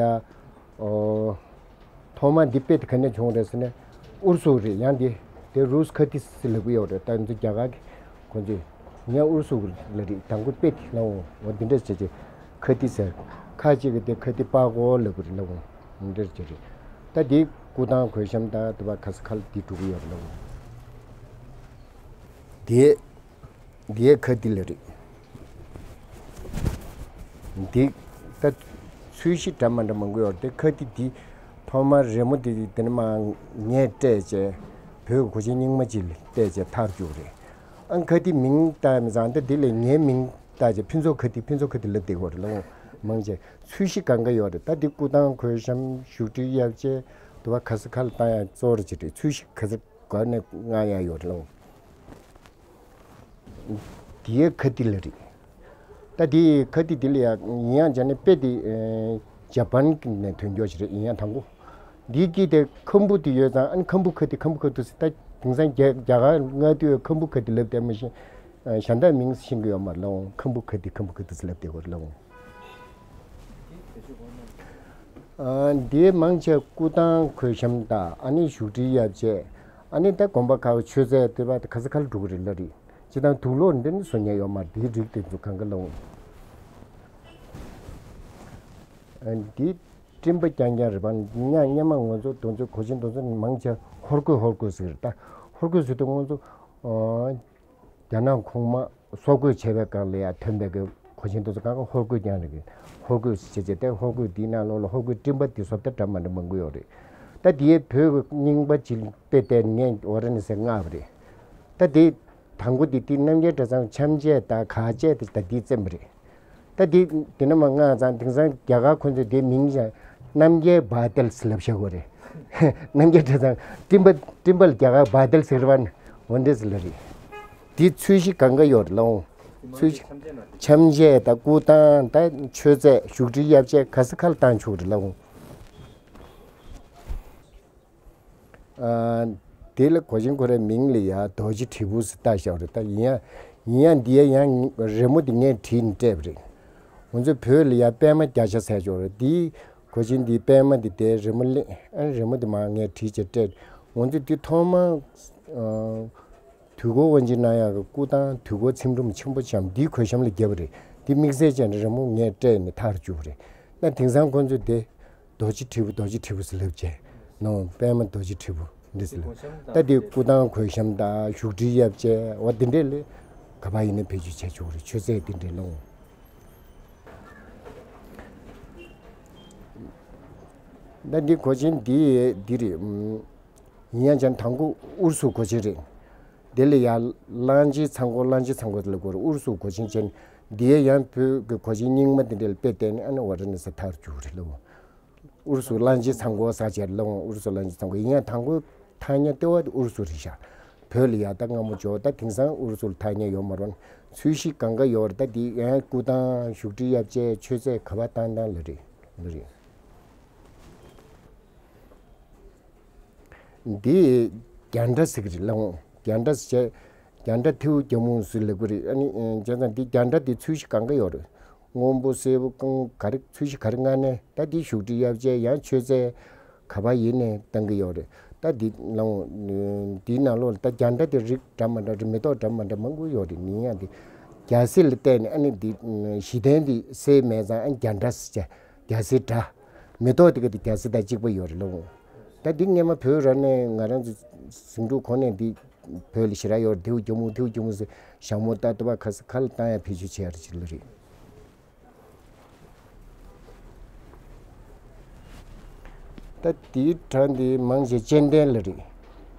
ཐོག་མ་འདི་དཔེ་དེ་ག་ནས་བྱུང་རེད་ཟེར་ན། ཨུ་རུ་སུ་རེད། ཡང་དེ་དེ་རུས་ཁ་ཏི་ཟེར་ལབ་ཀྱི་ཡོད་རེད། ད་ང་ཚོ་རྒྱ་གར་གྱི་ཁོང་ཚོས་ཡིན་ཡང་ཨུ་རུ་སུ་ལ་རེད། དང་པོ་དཔེ་དེ་ལ་འོ་འོ་འདི་འདྲ་བྱས་བྱས་ཁ་ཏི་ཟེར། ཁ་ཅིག་གིས་དེ་ཁ་ཏི་པ་གོ་ལབ་ཀྱི་རེད་ལ་འོ། འདི་འདྲ་བྱས་རེད། ད་དེ་སྐུ་ཐང་གོས་ཤམ་དང་དེ་བ་ཁ་ས་ཁ་ལ་དེ་འགྲོ་གི་ཡོད་རེད་ལ་འོ། དེ། འདིའི་ཁ་ཏི་ལ་རེད། འདི་ད་ཚོས་གཞི་འདྲ་མ་འདྲ་མང་པོ་ཡོད་རེད་དེ། ཁ་ཏི་འདི་ཐོག་མར་རི་མོ་འདི་འདི་ནས་མར་ངས་སྤྲད་བྱས་བོད་ཀྱི་གོས་ཆེན་རྙིང་མ་ཅིག་ལ་སྤྲད་བྱས་ཐག་བཅུག་རེད། ཨང་ཁ་ཏི་མིང་བཏགས་མི་ཚང་ད་འདི་ལས་ངའི་མིང་བཏགས་བྱས་ཕུན་ཚོགས་ཁ་ཏི་ཕུན་ཚོགས་ཁ་ཏི་ལབ་བསྡད་ཡོད་རེད་ལ། མང་ཆེ་ཚོས་གཞི་གང་ག་ཡོད་རེད། ད་འདི་སྐུ་ཐང་གོས་ཤམ་བཞུགས་ཁྲི་གཡབ་ཆས་དེ་བ་ག་ས་ག་ལ་བཏང་ཡག་གཙོ་བོ་ཅིག་རེད། ཚོས་གཞི་ག་ས་ག་ནས་མངགས་ཡག་ཡོད་རེད་ལ། དེའི་ཁ་ཏི་ལ་རེད། ད་དེའི་ཁ་ཏི་དེ་ལ་ཡང་ཡིན་ཡང་བྱས་ནས་དཔེ་དེ་ཨེ་ཇ་པན་ནས་ཐོན་རྒྱུ་ཞིག་རེད། ཡིན་ཡང་དང་པོ་འདིའི་དཀྱིལ་དེ་ཁམ་བུ་དེ་ཡོད་ཙང་། ཨ་ནི་ཁམ་བུ་ཁ་ཏི་ཁམ་བུ་ཁ་ཏི་ཟེར། ད་དེང་སང་རྒྱ་རྒྱ་གར་མངའ་སྡེ་ཁམ་བུ་ཁ་ཏི་ལབ་དེ་མ་གཞི་ཨ་གཞན་དག་མིང་ཤེས་ཀྱི་ཡོད་མ་རེད་ལགས་འོང་། ཁམ་བུ་ཁ་ཏི་ཁམ་བུ་ཁ་ཏི་ཟེར་ལབ་དེ་གོ་རེད་ལགས་འོང་། ཨ་འདིའི་མང་ཆེ་སྐུ་ཐང་གོས་ཤམ་དང་། ཨ་ནི་བཞུགས་ཁྲིའི་ཡབ་ཆས། ཨ་ནི་ད་དགོན་པ་ཁག་མཆོད་རྫས་དེ་བ་ག་ས་ག་ལ་འགྲོ་གི་རེད་ལ་རེད། སྤྱིར་བཏང་དུག་སློག་འདི་ནི་བཟོ་མཁན་ཡོད་མ་རེད། དེའི་རིགས་དེ་ཚོ་གང་ག་ལ་འོང་། ཨ་འདི་སྤྲིན་པ་རྐྱང་རྐྱང་རེད་པ། ཡང་སྔོན་མ་ང་ཚོ་དེ་ཚོ་གོས་ཆེན་དེ་ཚོ་མང་ཆེ་ཧོར་གོས་ཧོར་གོས་ཟེར་གི་རེད། ད་ཧོར་གོས་ཟེར་དུས་ང་ཚོ་ཨ། རྒྱ་ནག་གོང་མ་སོག་པོས་བྱས་པའི་སྒང་ལ་ཡང་ཐོན་པའི་གི་གོས་ཆེན་དེ་ཚོ་གང་ག་ཧོར་གོས་རྐྱང་རེད་གི། ཧོར་གོས་ཟེར་བྱས་དེ་ཧོར་གོས་འདིའི་ནང་ལོགས་ལ་ཧོར་གོས་སྤྲིན་པ་འདི་བཟོ་ལྟ་འདྲ་མ་འདྲ་མང་པོ་ཡོད་རེད། ད་དེའི་བོད་ཀྱི་རྙིང་པ་ཅིག་དཔེ་བལྟས་ནས་ངས་འོ་ར་ནི་ཟེར་མངགས་པ་རེད། ད་དེ་དང་པོ་དེ་དེ་རྣམ་རྒྱལ་གྲྭ་ཚང་འཆམ་ཆས་དང་གར་ཆས་དེ་ད་དེའི་བཙེམས་པ་རེད། ད་དེ་དེ་ནས་མར་མངགས་ཙང་དེང་སང་རྒྱ་གར་ཁོ་ཚོས་དེའི་མིང་ཡང་རྣམ་རྒྱལ་བཱ་ཏལ་ཟེར་ལབ་བཞག་གོ་རེད། རྣམ་རྒྱལ་གྲྭ་ཚང་སྤྲིན་པ་སྤྲིན་པ་ལ་རྒྱ་གར་བཱ་ཏལ་ཟེར་བ་ནི་འོ་འདྲ་ཟེར་ལབ་རེད། དེ་ཚོས་གཞི་གང་ག་ཡོད་རེད་ལགས་འོང་། ཚོས་གཞི་འཆམ་ཆས་དང་སྐུ་ཐང་དང་མཆོད་རྫས་བཞུགས་ཁྲིའི་ཡབ་ཆས་ག་ས་ག་ལ་བཏང་ཆོག་རེད་ལགས་འོང་། ཨ། དེ་ལ་གོས་ཆེན་ཁོ་རའི་མིང་ལ་ཡ་རྡོ་རྗེ་དྲིལ་བུ་ཟེར་བཏགས་བཞག་རེད། ད་ཡིན་ཡང་ཡིན་ཡང་འདི་ཡ་ཡང་རི་མོ་དེ་ངས་བྲིས་ནས་སྤྲད་པ་རེད། ང་ཚོ་བོད་ལ་ཡ་པད་མ་བརྒྱ་ཆ་ཟེར་ཆོག་རེད། དེའི་གོས་ཆེན་འདིའི་པད་མ་དེ་དེའི་རི་མོ་ལེན། ཨ་རི་མོ་དེ་མར་ངས་བྲིས་བྱས་སྤྲད། ང་ཚོ་དེ་ཐོག་མར་ཨ། དུས་འཁོར་དབང་ཆེན་གནང་ཡག་གི་སྐུ་ཐང་དུས་འཁོར་ཚེམ་དྲུབ་ཆེན་པོ་བྱམས་འདིའི་གོས་ཤམ་ལ་བརྒྱབ་པ་རེད། འདི་དམིགས་བསལ་བྱས་ནས་རི་མོ་ངས་སྤྲད་ནས་མཐར་བཅུག་པ་རེད། ད་དེང་སང་ཁོ་ཚོས་དེ་རྡོ་རྗེ་དྲིལ་བུ་རྡོ་རྗེ་དྲིལ་བུ་ཟེར་ལབ་བྱས་ནོ། པད་མ་རྡོ་རྗེ་དྲིལ་བུ་འདི་ཟེར་ལབ། ད་དེ་སྐུ་ཐང་གོས་ཤམ་དང་བཞུགས་ཁྲིའི་ཡབ་ཆས་འོ་འདི་འདྲས་ལས་ག་པར་ཡིན་ན་བེད་སྤྱོད་བྱས་ཆོག་རེད། མཆོད་རྫས་འདི་འདྲས་ལོང་། ད་འདི་གོས་ཆེན་འདི་འདི་རེད། ཡིན་ཡང་ཅང་དང་པོ་ཨུ་རུ་སུ་གོས་ཆེན་རེད། དེ་ལ་ཡང་གླང་ཆེན་ཚང་གོ་གླང་ཆེན་ཚང་གོ་ལ་གོ་རེད། ཨུ་རུ་སུ་གོས་ཆེན་ཅན་འདི་ཡང་བོད་ཀྱི་གོས་ཆེན་རྙིང་མ་དེ་འདྲ་ལ་དཔེ་བལྟས་ནས་ཨ་ནི་འོ་ར་ནི་ས་ཐར་རྒྱུ་རེད་ལོ། ཨུ་རུ་སུ་གླང་ཆེན་ཚང་གོ་ས་ཆར་ལོ། ཨུ་རུ་སུ་གླང་ཆེན་ཚང་གོ་ཡིན་ཡང་དང་པོ་ཐག་ཉེ་ལྟེ་བ་དེ་ཨུ་རུ་སུ་རེད་ཤག་བོད་ལ་ཡ་ད་སྔ་མོ་འཇོག་ད་དེང་སང་ཨུ་རུ་སུ་ལ་ཐག་ཉེ་ཡོད་མ་རུང་། ཚོས་གཞི་གང་ག་ཡོད་རེད། ད་འདི་ཡང་སྐུ་ཐང་བཞུགས་ཁྲིའི་ཡབ་ཆས་མཆོད་རྫས་ག་པར་བཏང་བཏང་ལ་རེད་ལ་རེད། འདི་རྒྱ་འདྲ་ཟེར་གི་རེད་ལགས་འོང་། རྒྱ་འདྲ་ཟེར་བྱས་རྒྱ་འདྲ་ཐེའུ་རྒྱ་མོ་ཟེར་ལབ་གི་རེད། ཨ་ནི་བྱས་ཙང་འདི་རྒྱ་འདྲ་འདི་ཚོས་གཞི་གང་ག་ཡོད་རེད། སྔོན་པོ་སེར་པོ་སྐྱོང་ག་རེ་ཚོས་གཞི་ག་རེ་མངགས་ནས་ད་འདི་བཞུགས་ཁྲིའི་ཡབ་ཆས་ཡང་མཆོད་རྫས་ག་པར་ཡིན་ནས་བཏང་གི་ཡོད་རེད། ད་འདི་ལགས་འོང་། འདིའི་ནང་ལོགས་ལ་ད་རྒྱ་འདྲ་དེ་རིགས་འདྲ་མ་འདྲ་རེད། མེ་ཏོག་འདྲ་མ་འདྲ་མང་པོ་ཡོད་རེད། ཡིན་ཡང་འདི་རྒྱ་སེར་ལ་བལྟས་ནས་ཨ་ནི་འདི་གཞི་རྟེན་འདི་སེར་མེད་ཙང་ཨ་ནི་རྒྱ་འདྲ་ཟེར་བྱས་རྒྱ་སེར་འདྲ། མེ་ཏོག་དེ་ག་དེ་རྒྱ་སེར་དང་གཅིག་པ་ཡོད་རེད་ལོ། ད་འདི་སྔོན་མ་བོད་ར་ནས་ང་རང་ཚོ་ཟིང་འཁྲུག་གོང་ནས་འདི་བོད་ལ་ཞེ་དྲག་ཡོད་རེད། ཐེའུ་རྒྱ་མོ་ཐེའུ་རྒྱ་མོ་ཟེར་ཞྭ་མོ་ལྟ་ལྟ་བ་ཁ་ས་ཁ་ལ་བཏང་ཡ་བེད་སྤྱོད་བྱས་ཡ་རེད་ཅིག་ལ་རེད། ད་དེའི་གྲས་འདི་མང་ཆེ་ཙན་དན་ལ་རེད།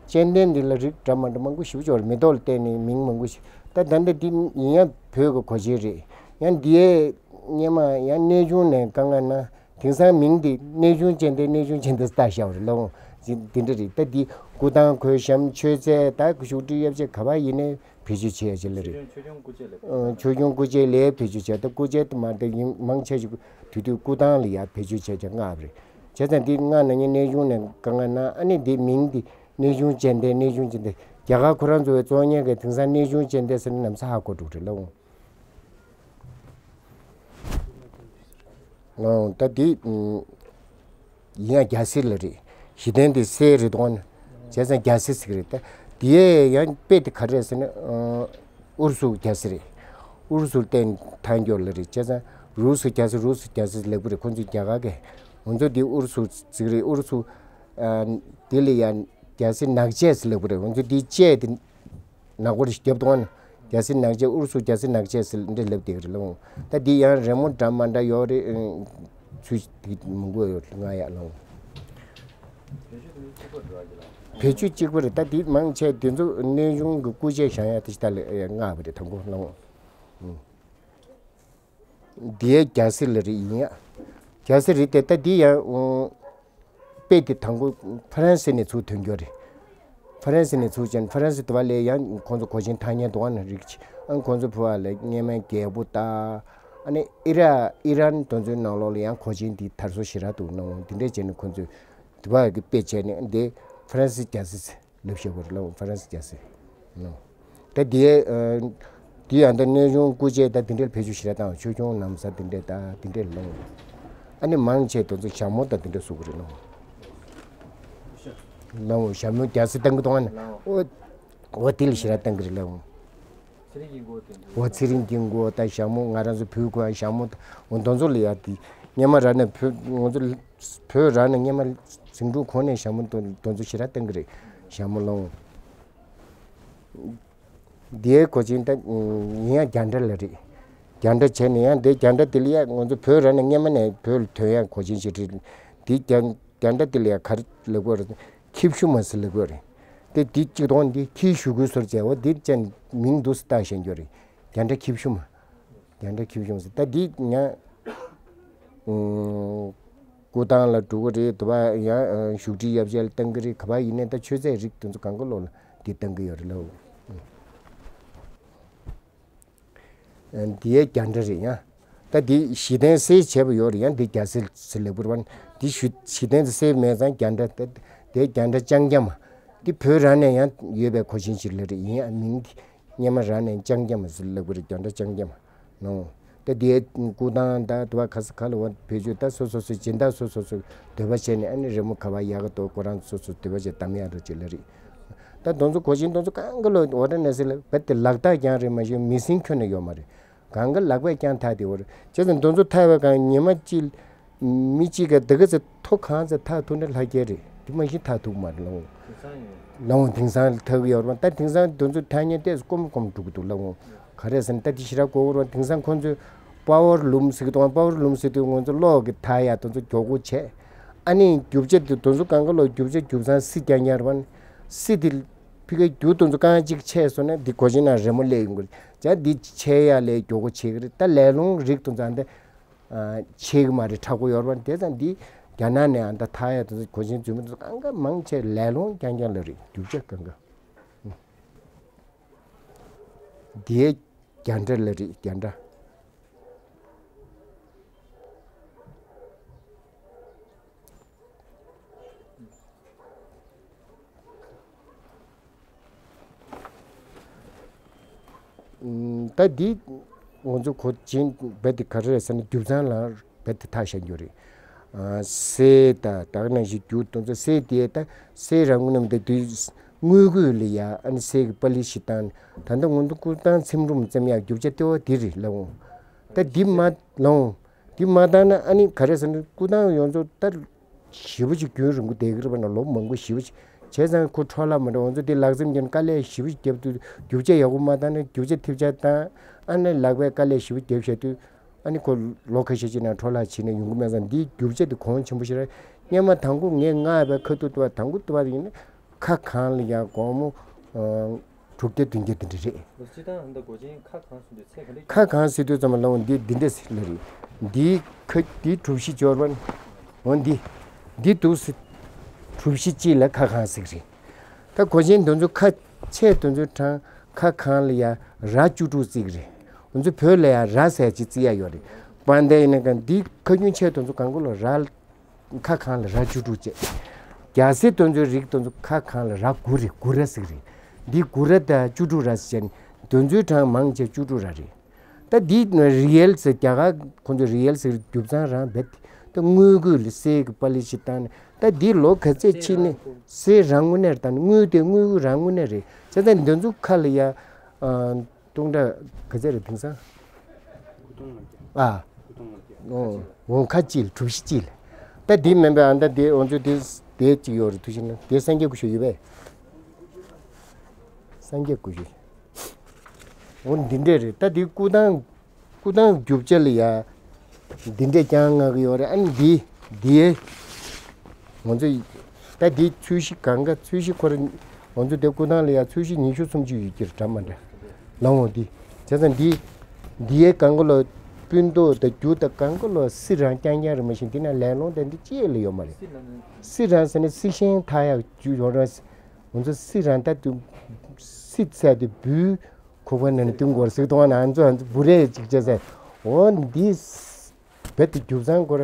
ཙན་དན་འདི་ལ་རིགས་འདྲ་མ་འདྲ་མང་པོ་ཞེ་པོ་ཅིག་ཡོད་རེད། མེ་ཏོག་ལ་བརྟེན་ནས་མིང་མང་པོ་ཞིག་ད་ད་ལྟ་འདི་ཡིན་ཡང་བོད་ཀྱི་གོས་ཆེན་རེད། ཡང་འདིའི་སྔོན་མ་ཡང་གནས་ཆུང་ནས་དཀའ་ངལ་ན། དེང་སང་མིང་འདི་གནས་ཆུང་ཙན་དན་གནས་ཆུང་ཙན་དན་བཏགས་བཞག་པ་རེད་ལགས་འོང་། འདི་འདྲ་རེད། ད་འདི་སྐུ་ཐང་གོས་ཤམ་མཆོད་རྫས་ད་བཞུགས་ཁྲིའི་ཡབ་ཆས་ག་པར་ཡིན་ནའི་བེད་སྤྱོད་བྱེད་ཡ་ཅིག་ལ་རེད། ཆོས་སྐྱོང་སྐུ་ཆས་ལ་ཆོས་སྐྱོང་སྐུ་ཆས་ལ་བེད་སྤྱོད་བྱས། ད་སྐུ་ཆས་དུ་མ་ད་ཡིན་མང་ཆེ་ཞིག་དུས་དུས་སྐུ་ཐང་ལ་ཡ་བེད་སྤྱོད་བྱས་ཀྱང་མངགས་པ་རེད། བྱས་ཙང་འདི་མངགས་ན་ངས་གནས་ཆུང་ནས་དཀའ་ངལ་ན་ཨ་ནི་འདི་མིང་འདི་གནས་ཆུང་ཙན་དན་གནས་ཆུང་ཙན་དན་རྒྱ་གར་ཁོ་རང་ཚོ་བའི་གཙོ་གཉེར་གྱི་དེང་སང་གནས་ཆུང་ཙན་དན་ཟེར་ན་ནམ་ས་ཧ་གོ་འགྲོ་རེད་ལགས་འོང་། ད་འདི་ཡིན་ཡང་རྒྱ་སེར་ལ་རེད། གཞི་རྟེན་འདི་སེར་རེད་དོ། བྱས་ཙང་རྒྱ་སེར་ཟེར་གི་རེད། ད་འདི་ཡང་དཔེ་དེ་ག་རེ་རེད་ཟེར་ན་ཨུ་རུ་སུ་རྒྱ་སེར་རེད། ཨུ་རུ་སུ་བརྟེན་ཐང་སྐྱོར་ལ་རེད། བྱས་ཙང་རུ་སུ་རྒྱ་སེར་རུ་སུ་རྒྱ་སེར་ལབ་གི་རེད། ཁོང་ཚོ་རྒྱ་གར་གི་ང་ཚོ་འདི་ཨུ་རུ་སུ་ཟེར་གི་རེད། ཨུ་རུ་སུ་འདི་ལ་ཡང་རྒྱ་སེར་ནག་ཅེས་ལབ་གི་རེད། ང་ཚོ་འདི་ཅེས་དེ། ནག་པོ་རེ་ཞིག་རྒྱབ་གཏོང་ན། རྒྱ་སེར་ནག་ཅེས་ཨུ་རུ་སུ་རྒྱ་སེར་ནག་ཅེས་ཟེར་འདྲ་ལབ་བསྡད་ཀྱི་རེད་ལགས་འོང་། ད་འདི་ཡང་རི་མོ་འདྲ་མ་འདྲ་ཡོད་རེད། ཚུལ་དེ་མང་པོ་ཡོད་རེད་ང་ཡག་ལགས་འོང་། བེད་སྤྱོད་གཅིག་པ་རེད། ད་འདི་མང་ཆེ་དེ་ཚོ་གནས་ཆུང་གི་སྐུ་ཆས་བཞེངས་ཡ་དེ་ཞིག་ད་ལས་མངགས་པ་རེད་དང་པོ་ལགས་འོང་། འདིའི་རྒྱ་སེར་ལ་རེད་ཡིན་ཡ། རྒྱ་སེར་རེད་དེ་ད་འདི་ཡང་། དཔེ་དེ་དང་པོ་ཧྥ་རན་སི་ནས་ཚུར་ཐོན་རྒྱུ་རེད། ཧྥ་རན་སི་ནས་ཚུར་ཅན་ཧྥ་རན་སི་དུ་བ་ལས་ཡང་ཁོང་ཚོ་གོས་ཆེན་ཐག་ཉེ་དུ་བ་ན་རིགས་ཨང་ཁོང་ཚོ་ཕུ་བ་ལས་སྔས་མའི་རྒྱལ་པོ་ད་ཨ་ནི་ཨི་ར་ཨི་རན་དོན་ཚོའི་ནང་ལོགས་ལ་ཡང་གོས་ཆེན་དེ་དར་སྲོལ་ཞེ་དྲག་འདུག་ནང་འདི་འདྲས་བྱས་ནས་ཁོང་ཚོས་དུ་བ་གི་དཔེ་བྱས་ནས་འདི་ཧྥ་རན་སི་རྒྱལ་སྲིད། ལབ་ཤེས་པར་ལབ་ཧྥ་རན་སི་རྒྱལ་སྲིད། ད་དེ་དེ་ཡང་ད་གནས་ཆུང་སྐུ་ཆས་ད་དེ་འདྲའི་བེད་སྤྱོད་ཞེ་དྲག་བཏང་ཆོས་སྐྱོང་ན་བཟའ་དེ་འདྲའི་ད་དེ་འདྲའི་ལབ། ཨ་ནི་མང་ཆེ་དེ་ཚོ་ཞྭ་མོ་ད་དེ་འདྲ་བཟོ་གི་རེད་ལབ། ལབ་ཞྭ་མོ་རྒྱལ་སྲིད་བཏང་གི་འདུག་ཨ་ནི་ཨོ་ཨོ་དེ་ལ་ཞེ་དྲག་བཏང་གི་རེད་ལབ། ཚེ་རིང་གི་མགོ་དེ་འདྲ། འོ་ཚེ་རིང་གི་མགོ་དང་ཞྭ་མོ་ང་རང་ཚོ་བོད་ཁོ་ཡང་ཞྭ་མོ་འོ་དེ་ཚོ་ལ་ཡ་དེ་སྔས་མ་ར་ནས་བོད་ང་ཚོ་བོད་ར་ནས་སྔས་མ་ཟིང་འཁྲུག་གོང་ནས་ཞྭ་མོ་དེ་ཚོ་ཞེ་དྲག་བཏང་གི་རེད། ཞྭ་མོ་ལོང་། དེའི་གོ་ཆེན་ད་ཡིན་ཡང་རྒྱ་འདྲ་ལ་རེད། རྒྱ་འདྲ་བྱས་ནས་ཡང་དེ་རྒྱ་འདྲ་དེ་ལ་ཡ་ང་ཚོ་བོད་ར་ནས་སྔས་མ་ནས་བོད་ལ་ཐོན་ཡང་གོ་ཆེན་ཞིག་རེད། དེ་རྒྱ་རྒྱ་འདྲ་དེ་ལ་ཡ་ག་རེ་ལབ་དགོས་རེད། ཁྱི་བཤུ་མ་ཟེར་ལབ་དགོས་རེད། དེ་དེ་གཅིག་དོན་འདི་ཁྱི་བཤུ་དགོས་ཟེར་བྱས་འོ་དེ་ཅན་མིང་འདུག་སེ་བཏགས་བཞག་རྒྱུ་རེད། རྒྱ་འདྲ་ཁྱི་བཤུ་མ། རྒྱ་འདྲ་ཁྱི་བཤུ་མ་ཟེར་ད་འདི་ཡང་སྐུ་ཐང་ལ་འགྲོ་གི་རེད་དུ་བ་ཡང་བཞུགས་ཁྲི་ཡབ་ཆེན་ལ་བཏང་གི་རེད། ག་པར་ཡིན་ནའི་ད་མཆོད་རྫས་རིགས་དེ་ཚོ་གང་ག་ལོག་ལ་འདི་བཏང་གི་ཡོད་རེད་ལོ། འདི་ཡའི་རྒྱ་འདྲ་རེད་ཡ། ད་འདི་གཞི་རྟེན་གསེར་བྱས་པ་ཡོད་རེད་ཡ། འདི་རྒྱ་གསེར་ཟེར་ལེགས་པོར་བ་འདི་གཞི་གཞི་རྟེན་དུ་གསེར་མེད་ཙང་རྒྱ་འདྲ་ད་དེ་རྒྱ་འདྲ་ལྕང་སྐྱ་མ། འདི་བོད་རང་ནས་ཡང་ཡོད་པའི་གོས་ཆེན་ཞིག་ལ་རེད་ཡིན་ཡ། མིང་འདི་སྔས་མ་རང་ནས་ལྕང་སྐྱ་མ་ཟེར་ལེགས་པོར་རྒྱ་འདྲ་ལྕང་སྐྱ་མ་ནོ། ད་འདི་ཡའི་སྐུ་ཐང་ད་དུ་བ་ག་ས་ག་ལ་བ་བེད་སྤྱོད་ད་སོ་སོ་སོའི་སྦྱིན་བདག་སོ་སོ་སོའི་འདོད་པ་བྱས་ནས་ཨ་ནི་རི་མོ་ག་བ་ཡག་ག་འདུག་ཁོ་རང་སོ་སོའི་འདོད་པ་བྱས་གདམ་ཡག་འདྲ་ཅིག་ལ་རེད། ད་དེ་ཚོ་གོས་ཆེན་དེ་ཚོ་གང་ག་ལོ་འོ་ད་ནས་ཟེར་ལ་བེད་དེ་ལག་རྟགས་ཀྱང་རེད་མ་གཞི་མི་སེང་ཁྱོན་ནས་ཡོད་མ་རེད། གང་ག་ལག་པས་ཀྱང་འཐག་དེ་འོ་རེད། བྱས་ཙང་དེ་ཚོ་འཐག་པའི་སྒང་ཉི་མ་གཅིག་མི་གཅིག་ག་དེ་ག་ཚེ་ཐོ་གང་ཚེ་འཐག་ཐུབ་ན་ལྷ་རྒྱལ་རེད། དེ་མ་གཞི་འཐག་ཐུབ་མ་རེད་ལོ། ལོ་དེང་སང་འཐག་གི་ཡོད་རེད་པ། ད་དེང་སང་དེ་ཚོ་འཐག་མཁན་ཏོག་ཙམ་སྐོམ་སྐོམ་འགྲོ་གི་འདུག་ལོ། ག་རེ་ཟེར་ན་ད་དེ་ཞེ་དྲག་གོ་གི་རེད་པ། དེང་སང་ཁོང་ཚོས་པ་ཝར་ལུམ་ཟེར་གི་འདུག་པ་ཝར་ལུམ་ཟེར་དུས་ང་ཚོ་གློག་གི་འཐག་ཡག་དེ་ཚོ་མགྱོགས་པོ་བྱས། ཨ་ནི་རྒྱུ་ཆ་དེ་དེ་ཚོ་གང་ག་ལོ་རྒྱུ་ཆ་རྒྱུ་ཚང་སི་རྐྱང་རྐྱང་རེད་པ། སི་དེ་ཕི་གའི་རྒྱུ་དེ་ཚོ་རྐང་གཅིག་ཆད་སོང་ན་འདི་གོས་ཆེན་ནང་རི་མོ་སླེབས་ཡོང་གི་རེད། ཅག་འདི་ཆད་ཡག་ལས་མགྱོགས་པོ་ཆད་གི་རེད། ད་ལས་སློང་རིགས་དེ་ཚོ་ཨ་འདི་ཆད་གི་མ་རེད། མཁྲེགས་པོ་ཡོད་རེད་པ། དེ་ཙང་འདི་རྒྱ་ནག་ནས་ཨ་འདི་འཐག་ཡག་དེ་ཚོ་གོས་ཆེན་རྫུན་མ་དེ་ཚོ་གང་ག་མང་ཆེ་ལས་སློང་རྐྱང་རྐྱང་ལ་རེད། རྒྱུ་ཆ་གང་ག་འདི་རྒྱ་འདྲ་ལ་རེད། རྒྱ་འདྲ། ད་འདི་ང་ཚོ་གོས་ཆེན་རྦད་དེ་ག་རེ་རེད་ཟེར་ན་རྒྱུ་ཚང་ལ་རྦད་དེ་འཐག་བཞག་རྒྱུ་རེད། གསེར་དང་ད་ག་ནང་བཞིན་རྒྱུ་དེ་ཚོ་གསེར་དེ་ད་གསེར་རང་ངོས་ནས་མི་འདུག་དུས་དངུལ་སྒོས་ལ་ཡ་ཨ་ནི་གསེར་གྱི་པ་ལི་ཤི་བཏང་ད་ལྟ་ང་ཚོ་སྐུ་ཐང་ཚེམ་དྲུབ་བཙེམ་ཡག་རྒྱུ་ཆ་ལྟེ་བ་འདི་རེད་ལབ་འོང་། ད་འདི་མ་ལོང་། འདི་མ་བཏང་ན་ཨ་ནི་ག་རེ་ཟེར་ན་སྐུ་ཐང་ཡོངས་རྫོགས་ད་ཞེ་པོ་ཅིག་རྒྱུན་རིང་པོ་བསྡད་ཀྱི་རེད་པ། ན་ལོ་མང་པོ་ཞེ་པོ་ཅིག་བྱས་ཙང་ཁོ་འཕྲོ་བརླག་མ་འགྲོ། ང་ཚོ་འདི་ལག་འཛིན་གྱི་དཀའ་ལས་ཞེ་པོ་ཅིག་བརྒྱབ་དུས་རྒྱུ་ཆ་ཡག་པོ་མ་བཏང་ན་རྒྱུ་ཆ་ཐེབས་ཆག་བཏང་ཨ་ནི་ལག་པས་དཀའ་ལས་ཞེ་པོ་བརྒྱབ་བཞག་དུས་ཨ་ནི་ཁོ་ལོ་ཁ་ཤས་ཅིག་ནང་འཕྲོ་བརླག་བྱས་ནས་ཡོང་གི་མེད་ཙང་འདིའི་རྒྱུ་ཆ་འདི་གོང་ཆེན་པོ་ཞིག་རེད། སྔོན་མ་དང་པོ་ངས་མངགས་པའི་ཁ་ཐུག་ཏུ་བ་དང་པོ་ཏུ་བ་ཡིན་ན་ཁ་གང་ལ་ཡང་སྒོར་མོ་དྲུག་བརྒྱ་བདུན་བརྒྱ་དེ་འདྲ་རེད། ལོ་སྤྱི་བཏང་འདི་གོས་ཆེན་ཁ་གང་ཟེར་དུས་ཚད་ག་འདྲ། ཁ་གང་ཟེར་དུས་ཙམ་ལ་འོང་འདི་འདི་འདྲ་ཟེར་ལ་རེད། འདི་ཁ་འདི་གྲུ་བཞི་འབྱོར་བ་འོང་འདི་འདི་འདུག་ཟེར། གྲུ་བཞི་གཅིག་ལ་ཁ་གང་ཟེར་གི་རེད། ད་གོས་ཆེན་འདི་ཚོ་ཁ་ཆད་འདི་ཚོ་གྲངས་ཁ་གང་ལ་ཡ་ར་བཅུ་དྲུག་བརྩི་གི་རེད། འདི་ཚོ་བོད་ལ་ཡ་ར་ཟེར་ཅིག་བརྩི་ཡ་ཡོད་རེད། པ་འདི་ཡིན་ན་ག་འདི་ཁ་རྒྱུན་ཆད་འདི་ཚོ་གང་ག་ལ་ར། ཁ་གང་ལ་ར་བཅུ་དྲུག་བྱས། རྒྱ་སེ་དེ་ཚོའི་རིགས་དེ་ཚོ་ཁ་གང་ལ་ར་དགུ་རེད། དགུ་ར་ཟེར་གི་རེད། འདི་དགུ་ར་དང་བཅུ་དྲུག་ར་ཟེར་བྱས་ནས་དེ་ཚོའི་གྲངས་མང་ཆེ་བཅུ་དྲུག་ར་རེད། ད་འདི་རི་ཨེལ་ཟེར་རྒྱ་གར་ཁོང་ཚོ་རི་ཨེལ་ཟེར་རྒྱུ་ཚང་རང་རྦད་དེ་ད་དངུལ་སྒོས་ལ་གསེར་གྱི་པ་ལི་ཤི་བཏང་ནས་ད་འདི་ལོ་ག་ཚོད་ཕྱིན་ནས་གསེར་རང་དངོས་གནས་རེད། ད་དངུལ་དེ་དངུལ་རང་དངོས་གནས་རེད། བྱས་ཙང་འདི་ཚོ་ཁ་ལ་ཡ། སྟོང་ཕྲག་ག་ཚད་རེད་དེང་སང་། སྐུ་གདུང་ལ་རྒྱ། ཨ། སྐུ་གདུང་ལ་རྒྱ། འོ་འོ་ཁ་གཅིག་ལ་གྲུ་བཞི་གཅིག་ལ། ད་འདི་མིན་པའི་ཨ་ད་འདི་འོ་ཚོད་འདི་འདི་གཅིག་ཡོད་རེད། ཐུགས་ཤིན་ན་འདི་སངས་རྒྱས་སྐུ་ཞབས་ཡོད་པས། སངས་རྒྱས་སྐུ་ཞབས། འོ་འདི་འདྲས་རེད། ད་འདི་སྐུ་ཐང་སྐུ་ཐང་རྒྱུ་ཆ་ལ་ཡ། འདི་འདྲས་ཀྱང་མངགས་ཀྱི་ཡོད་རེད། ཨ་ནི་འདི་འདི། ང་ཚོ་ད་འདི་ཚོས་གཞི་གང་ག་ཚོས་གཞི་ཁོ་ར་ང་ཚོ་དེ་སྐུ་ཐང་ལ་ཡ་ཚོས་གཞི་ཉི་ཤུ་སུམ་ཅུ་ཡོད་ཀྱི་རེད། འདྲ་མ་འདྲ་ལ་འོང་འདི་བྱས་ཙང་འདི་འདི་ཡའི་གང་ག་ལོ་སྤུན་ཏོག་དང་རྒྱུ་དང་གང་ག་ལོ་སི་རང་རྐྱང་རྐྱང་རེད། མ་གཞི་འདི་ན་ལས་སློང་དང་འདི་ཅི་ཡས་ལ་ཡོད་མ་རེད། སི་རང་ཟེར་ན་སི་ཤིང་ཐག་ཡག་རྒྱུ་ཡོད་ར། ང་ཚོ་སི་རང་ད་དུ་སི་ཚད་དུ་བུའི་ཁོག་པ་ནང་ནས་བཏུང་དགོས་ཟེར་དུས་ང་ཚོ་ང་ཚོ་བུ་རས་ཅིག་བྱས་ཟེར། འོ་འདི་རྦད་དེ་རྒྱུ་མཚན་སྐོར་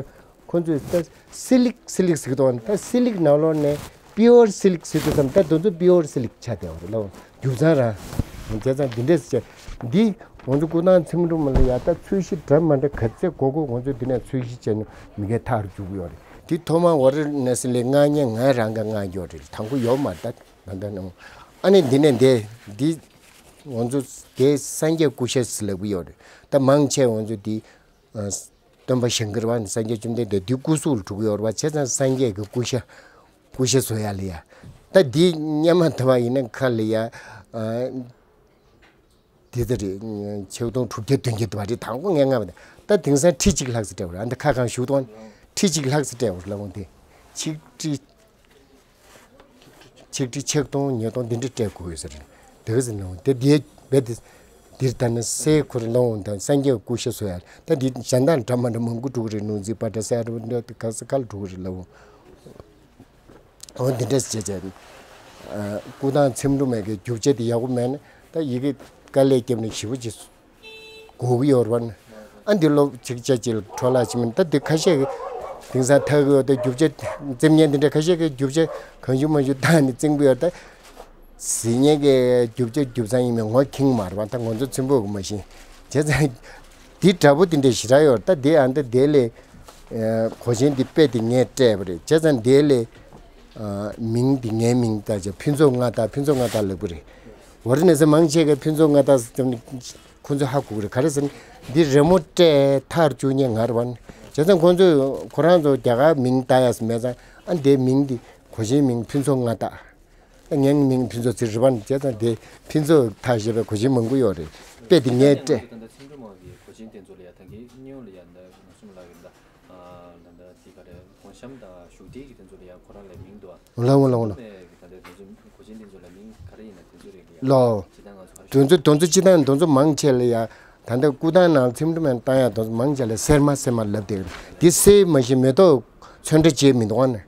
ཁོ་ཚོས་ད་སི་ལིག་སི་ལིག་ཟེར་དུས་ད་སི་ལིག་ནང་ལོགས་ནས་པི་ཡོར་སི་ལིག་ཟེར་དུས་ཙམ་ད་དེ་ཚོ་པི་ཡོར་སི་ལིག་ཆགས་བསྡད་པ་རེད་ལ། རྒྱུ་མཚན་རང་བྱས་ཙང་འདི་འདྲས་བྱས་འདི་ང་ཚོ་སྐུ་ཐང་ཚིམ་འགྲོ་མ་ལ་ཡ་ད་ཚོས་གཞི་འདྲ་མ་འདྲ་ག་ཚད་དགོས་དགོས་ང་ཚོ་འདི་ནས་ཚོས་གཞི་བྱས་ནས་མི་འགའ་ཐག་རུ་འཇུག་གི་ཡོད་རེད། དེ་ཐོག་མར་ཝ་ར་ཎ་སི་ལ་མངགས་མཁན་ང་རང་གིས་མངགས་ཡོད་རེད། དང་པོ་ཡོད་མ་རེད་ད་ད་ལྟ་ནང་། ཨ་ནི་འདི་ནས་འདི་འདི་ང་ཚོ་དེ་སངས་རྒྱས་སྐུ་ཤ་ཟེར་ལབ་ཀྱི་ཡོད་རེད། ད་མང་ཆེ་ང་ཚོ་འདི་ཨ་སྟོན་པ་ཞིང་ཁར་བ་ནི་སངས་རྒྱས་བཅོམ་ལྡན་འདས་འདི་སྐུ་གཟུགས་ལ་འགྲོ་གི་ཡོད་རེད་བ། བྱས་ཙང་སངས་རྒྱས་ཀྱི་སྐུ་ཤ་སྐུ་ཤ་བཟོ་ཡ་ལ་ཡ། ད་འདི་སྔོན་མ་ད་བ་ཡིན་ན་ཁ་ལ་ཡ་ཨ། འདི་ལྟ་རེད། ཆིག་སྟོང་དྲུག་བརྒྱ་བདུན་བརྒྱ་དུ་བ་རེད། དང་པོ་ངས་མངགས་པ་དེ། ད་དེང་སང་ཁྲི་གཅིག་ལྷག་ཙམ་སྤྲད་པ་རེད། ཨ་འདི་ཁ་གང་བཞུགས་གཏོང་ཁྲི་གཅིག་ལྷག་ཙམ་སྤྲད་པ་རེད་ལ་འོང་དེ། ཆིག་ཁྲི་ཆིག་ཁྲི་ཆིག་སྟོང་ཉིས་སྟོང་འདི་འདྲ་སྤྲད་དགོས་ཡོད་ས་རེད། དེ་ག་ཟེར་ན་འོང་དེ་འདིའི་བེད་དེ་འདིར་ད་ནི་སའི་ཁོར་ལ་འོང་དང་སངས་རྒྱས་སྐུ་ཤ་བཟོ་ཡ་ད་འདི་གཞན་དག་འདྲ་མ་འདྲ་མང་པོ་འགྲོ་གི་རེད། ནོར་འཛིན་པ་འདྲ་སའི་རུ་འདྲ་དེ་ག་ས་ག་ལ་འགྲོ་གི་རེད་ལ་འོང་། འོ་འདི་འདྲས་བྱས་བྱས། ཨ་སྐུ་ཐང་ཚིམ་འགྲོ་མེད་མཁན་རྒྱུ་ཆ་དེ་ཡག་པོ་མེད་ན་ད་ཡི་གེ་དཀའ་ལས་བརྒྱབ་ནས་ཞེ་པོ་ཅིག་དགོས་ཀྱི་ཡོད་རེད་བ། ཨ་འདི་ལོ་ཅིག་ཅག་ཅིག་ལ་འཕྲོ་བརླག་ཕྱིན་མིན་ད་འདི་ཁ་ཤས་ཀྱིས་དེང་སང་ཐག་གི་ཡོད་ད། རྒྱུ་ཆ་འཛེམ་མཁན་འདི་འདྲ་ཁ་ཤས་ཀྱིས་རྒྱུ་ཆ་གང་བྱུང་མང་བྱུང་བཏང་ནས་བཙེམ་གི་ཡོད་ད། ཟེར་མཁན་གྱི་རྒྱུ་ཆ་རྒྱུ་མཚན་ཡིན་མིན་ངོ་མཁྱེན་མ་རེད་བ། ད་ང་ཚོ་ཚིམ་པོ་གི་མ་ཤེས། བྱས་ཙང་འདི་འདྲ་པོ་དེ་འདྲ་ཞེ་དྲག་ཡོད་རེད། ད་དེ་ཨ་འདི་དེ་ལས་ཨ་གོས་ཆེན་འདི་དཔེ་དེ་ངས་སྤྲད་པ་རེད། བྱས་ཙང་དེ་ལས་ཨ་མིང་འདི་ངའི་མིང་ད་ཅེ་ཕུན་ཚོགས་མངའ་བདག་ཕུན་ཚོགས་མངའ་བདག་ལབ་གི་རེད། ཝ་ར་ཎ་སི་མང་ཆེ་གས་ཕུན་ཚོགས་མངའ་བདག་ཟེར་ནས་ཁོ་ཚོས་ཧ་གོ་གི་རེད། ག་རེ་ཟེར་ན་འདི་རི་མོ་སྤྲད་ཐག་བཅུག་མཁན་ང་རེད་བ། བྱས་ཙང་ཁོ་ཚོས་ཁོ་རང་ཚོ་རྒྱ་གར་མིང་བཏགས་ཡ་ཟེར་མེད་ཙང་ཨ་འདིའི་མིང་འདི་གོས་ཆེན་མིང་ཕུན་ཚོགས་མངའ་བདག་ངའི་མིང་ཕུན་ཚོགས་ཚེ་རིང་བ་ནི་བྱས་ཙང་དེ་ཕུན་ཚོགས་ཐག་བཞེས་པའི་གོས་ཆེན་མང་པོ་ཡོད་རེད། དཔེ་དེ་ངས་སྤྲད། ད་ལྟ་ཚིག་འབྲུ་མ་གི་གོས་ཆེན་དེ་ཚོ་ལ་ཡ་ད་གིན་སྙིང་ལ་ཡ་ད་ང་གསུམ་ལ་གི་ད་ད་ལྟ་དེ་ག་རེ་གོང་གཤམ་དང་བཞུགས་ཁྲི་གི་དེ་ཚོ་ལ་ཡ་ཁོ་རང་ལ་མིང་འདུག་ཨ། ལ་འོང་ལ་འོང་ལ། ད་ལྟ་དེ་ཚོ་གོས་ཆེན་དེ་ཚོ་ལ་མིང་ག་རེ་ཡིན་ན་དེ་ཚོ་རེད་ལ་ཡ། ལོ། ཇི་ལྟར་ང་ཚོ་ག་རེ། དོན་ཚོ་དོན་ཚོ་ཅི་དང་དོན་ཚོ་མང་ཆེ་ལ་ཡ། ད་ལྟ་སྐུ་ཐང་ནང་ཚིག་འབྲུ་མ་བཏང་ཡ་དོན་ཚོ་མང་ཆེ་ལ་སེར་མ་སེར་མ་ལབ་དེ་རེད། འདི་སེར་མ་ཞིག་མེ་ཏོག་ཚོན་ཁྲ་བྱས་མི་འདུག་ཨ་ནི།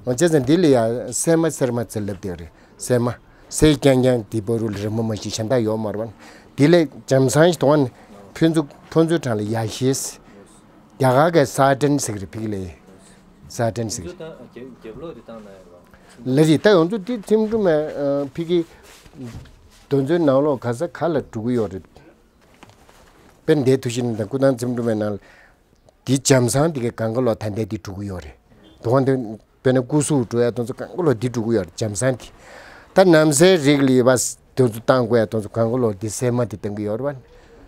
འོ་བྱས་ཙང་འདི་ལ་ཡ་སེར་མ་སེར་མ་ཚེ་ལབ་དེ་རེད། སེར་མ། སེར་རྐྱང་རྐྱང་འདི་བར་དུ་ལ་རི་མོ་མ་ཞིག་གཞན་དག་ཡོད་མ་རེད་བ། འདི་ལས་འཇམ་སང་ཞིག་འདུག་ཨ་ནི། ཕུན་ཚོགས་ཕུན་ཚོགས་གྲང་ལ་ཡ་ཤེས། རྒྱ་གར་གི་ས་ཏན་ཟེར་གི་རེད་ཕིག་ལེ། ས་ཏན་ཟེར་གི་རེད། རྒྱབ་ལོག་དེ་བཏང་ན་ཡོད་རེད་བ། ལ་རེད། ད་ཡོང་ཚོ་འདི་ཚིག་འབྲུ་མ་ཕིག་གི་དོན་ཚོའི་ནང་ལོགས་ག་ས་ག་ལ་འགྲོ་གི་ཡོད་རེད། དཔེར་ན་དེའི་ཐུགས་གཤིས་ནི་ད་སྐུ་ཐང་ཚིག་འབྲུ་མའི་ནང་ལ། འདི་འཇམ་སང་འདི་གི་གང་ག་ལོག་ད་ལྟའི་འདི་འགྲོ་གི་ཡོད་རེད། དོན་དེ་དཔེར་ན་སྐུ་གཟུགས་འགྲོ་ཡ་དོན་ཚོ་གང་ག་ལོག་འདི་འགྲོ་གི་ཡོད་རེད་འཇམ་སང་འདི། ད་ནམ་སའི་རིགས་ལ་ཡོད་པ་དོན་ཚོ་བཏང་དགོས་ཡ་དོན་ཚོ་གང་ག་ལོག་འདི་སེར་མ་འདི་བཏང་གི་ཡོད་རེད་བ།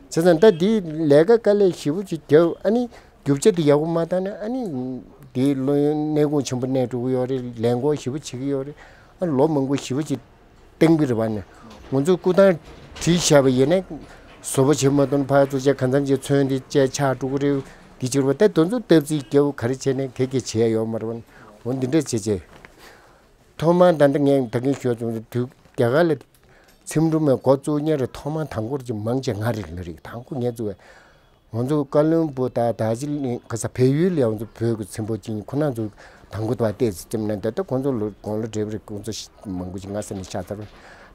བྱས་ཙང་ད་འདི་ལས་ཀ་དཀའ་ལས་ཞེ་པོ་ཅིག་རྒྱབ་ཨ་ནི་རྒྱུ་ཆ་འདི་ཡག་པོ་མ་བཏང་ན་ཨ་ནི་འདི་ལོ་གནས་ཁུངས་ཆེན་པོ་གནས་འགྲོ་གི་ཡོད་རེད། ལས་འགུལ་ཞེ་པོ་བྱེད་ཀྱི་ཡོད་རེད། ཨ་ལོ་མང་པོ་ཞེ་པོ་ཅིག་བཏང་གི་རེད་བ་ནི། ང་ཚོ་སྐུ་ཐང་བྲིས་བཞག་པ་ཡིན་ན། བཟོ་པོ་བྱེད་མ་ཐུབ་ན་ཕར་ཚུར་བྱས་གང་འཚམ་ཅིག་ཚོན་འདི་བཅས་ཆག་འགྲོ་གི་རེད། འདི་བྱེད་རེད་བ། ད་དེ་ཚོ་སྟབས་ཚིག་རྒྱབ་ག་རེ་བྱས་ནས་གེ་གེ་བྱས་ཡོད་མ་རེད་བ་ནི། འོ་འདི་འདྲས་བྱས་བྱས། ཐོག་མར་ད་ལྟ་ངས་ད་གིན་ཞུས་ཙམ་དུས་རྒྱ་གར་ལ་ཚིག་འབྲུ་མའི་འགོ་བཙུགས་མཁན་རེད། ཐོག་མར་དང་པོར་ཅིག་མང་ཆེ་ང་རེད་ལ་རེད། དང་པོ་ངས་བཙུགས་པའི། ང་ཚོ་ཀ་ལོན་སྦུག་དང་དར་ཇི་ལིང་ག་ས་བལ་ཡུལ་ལ་ང་ཚོ་བོད་ཀྱི་ཚིག་འབྲུ་ཅན་ཁོ་ན་ཚོ་དང་པོ་དང་བལྟས་ཚེ་ཙམ་ན་ད་ལྟ་ཁོང་ཚོ་ལོ་དགུང་ལོ་བགྲེས་པ་རེད། ཁོང་ཚོ་མང་པོ་ཅིག་སྔ་ས་ནས་ཤར་ཚར་བ།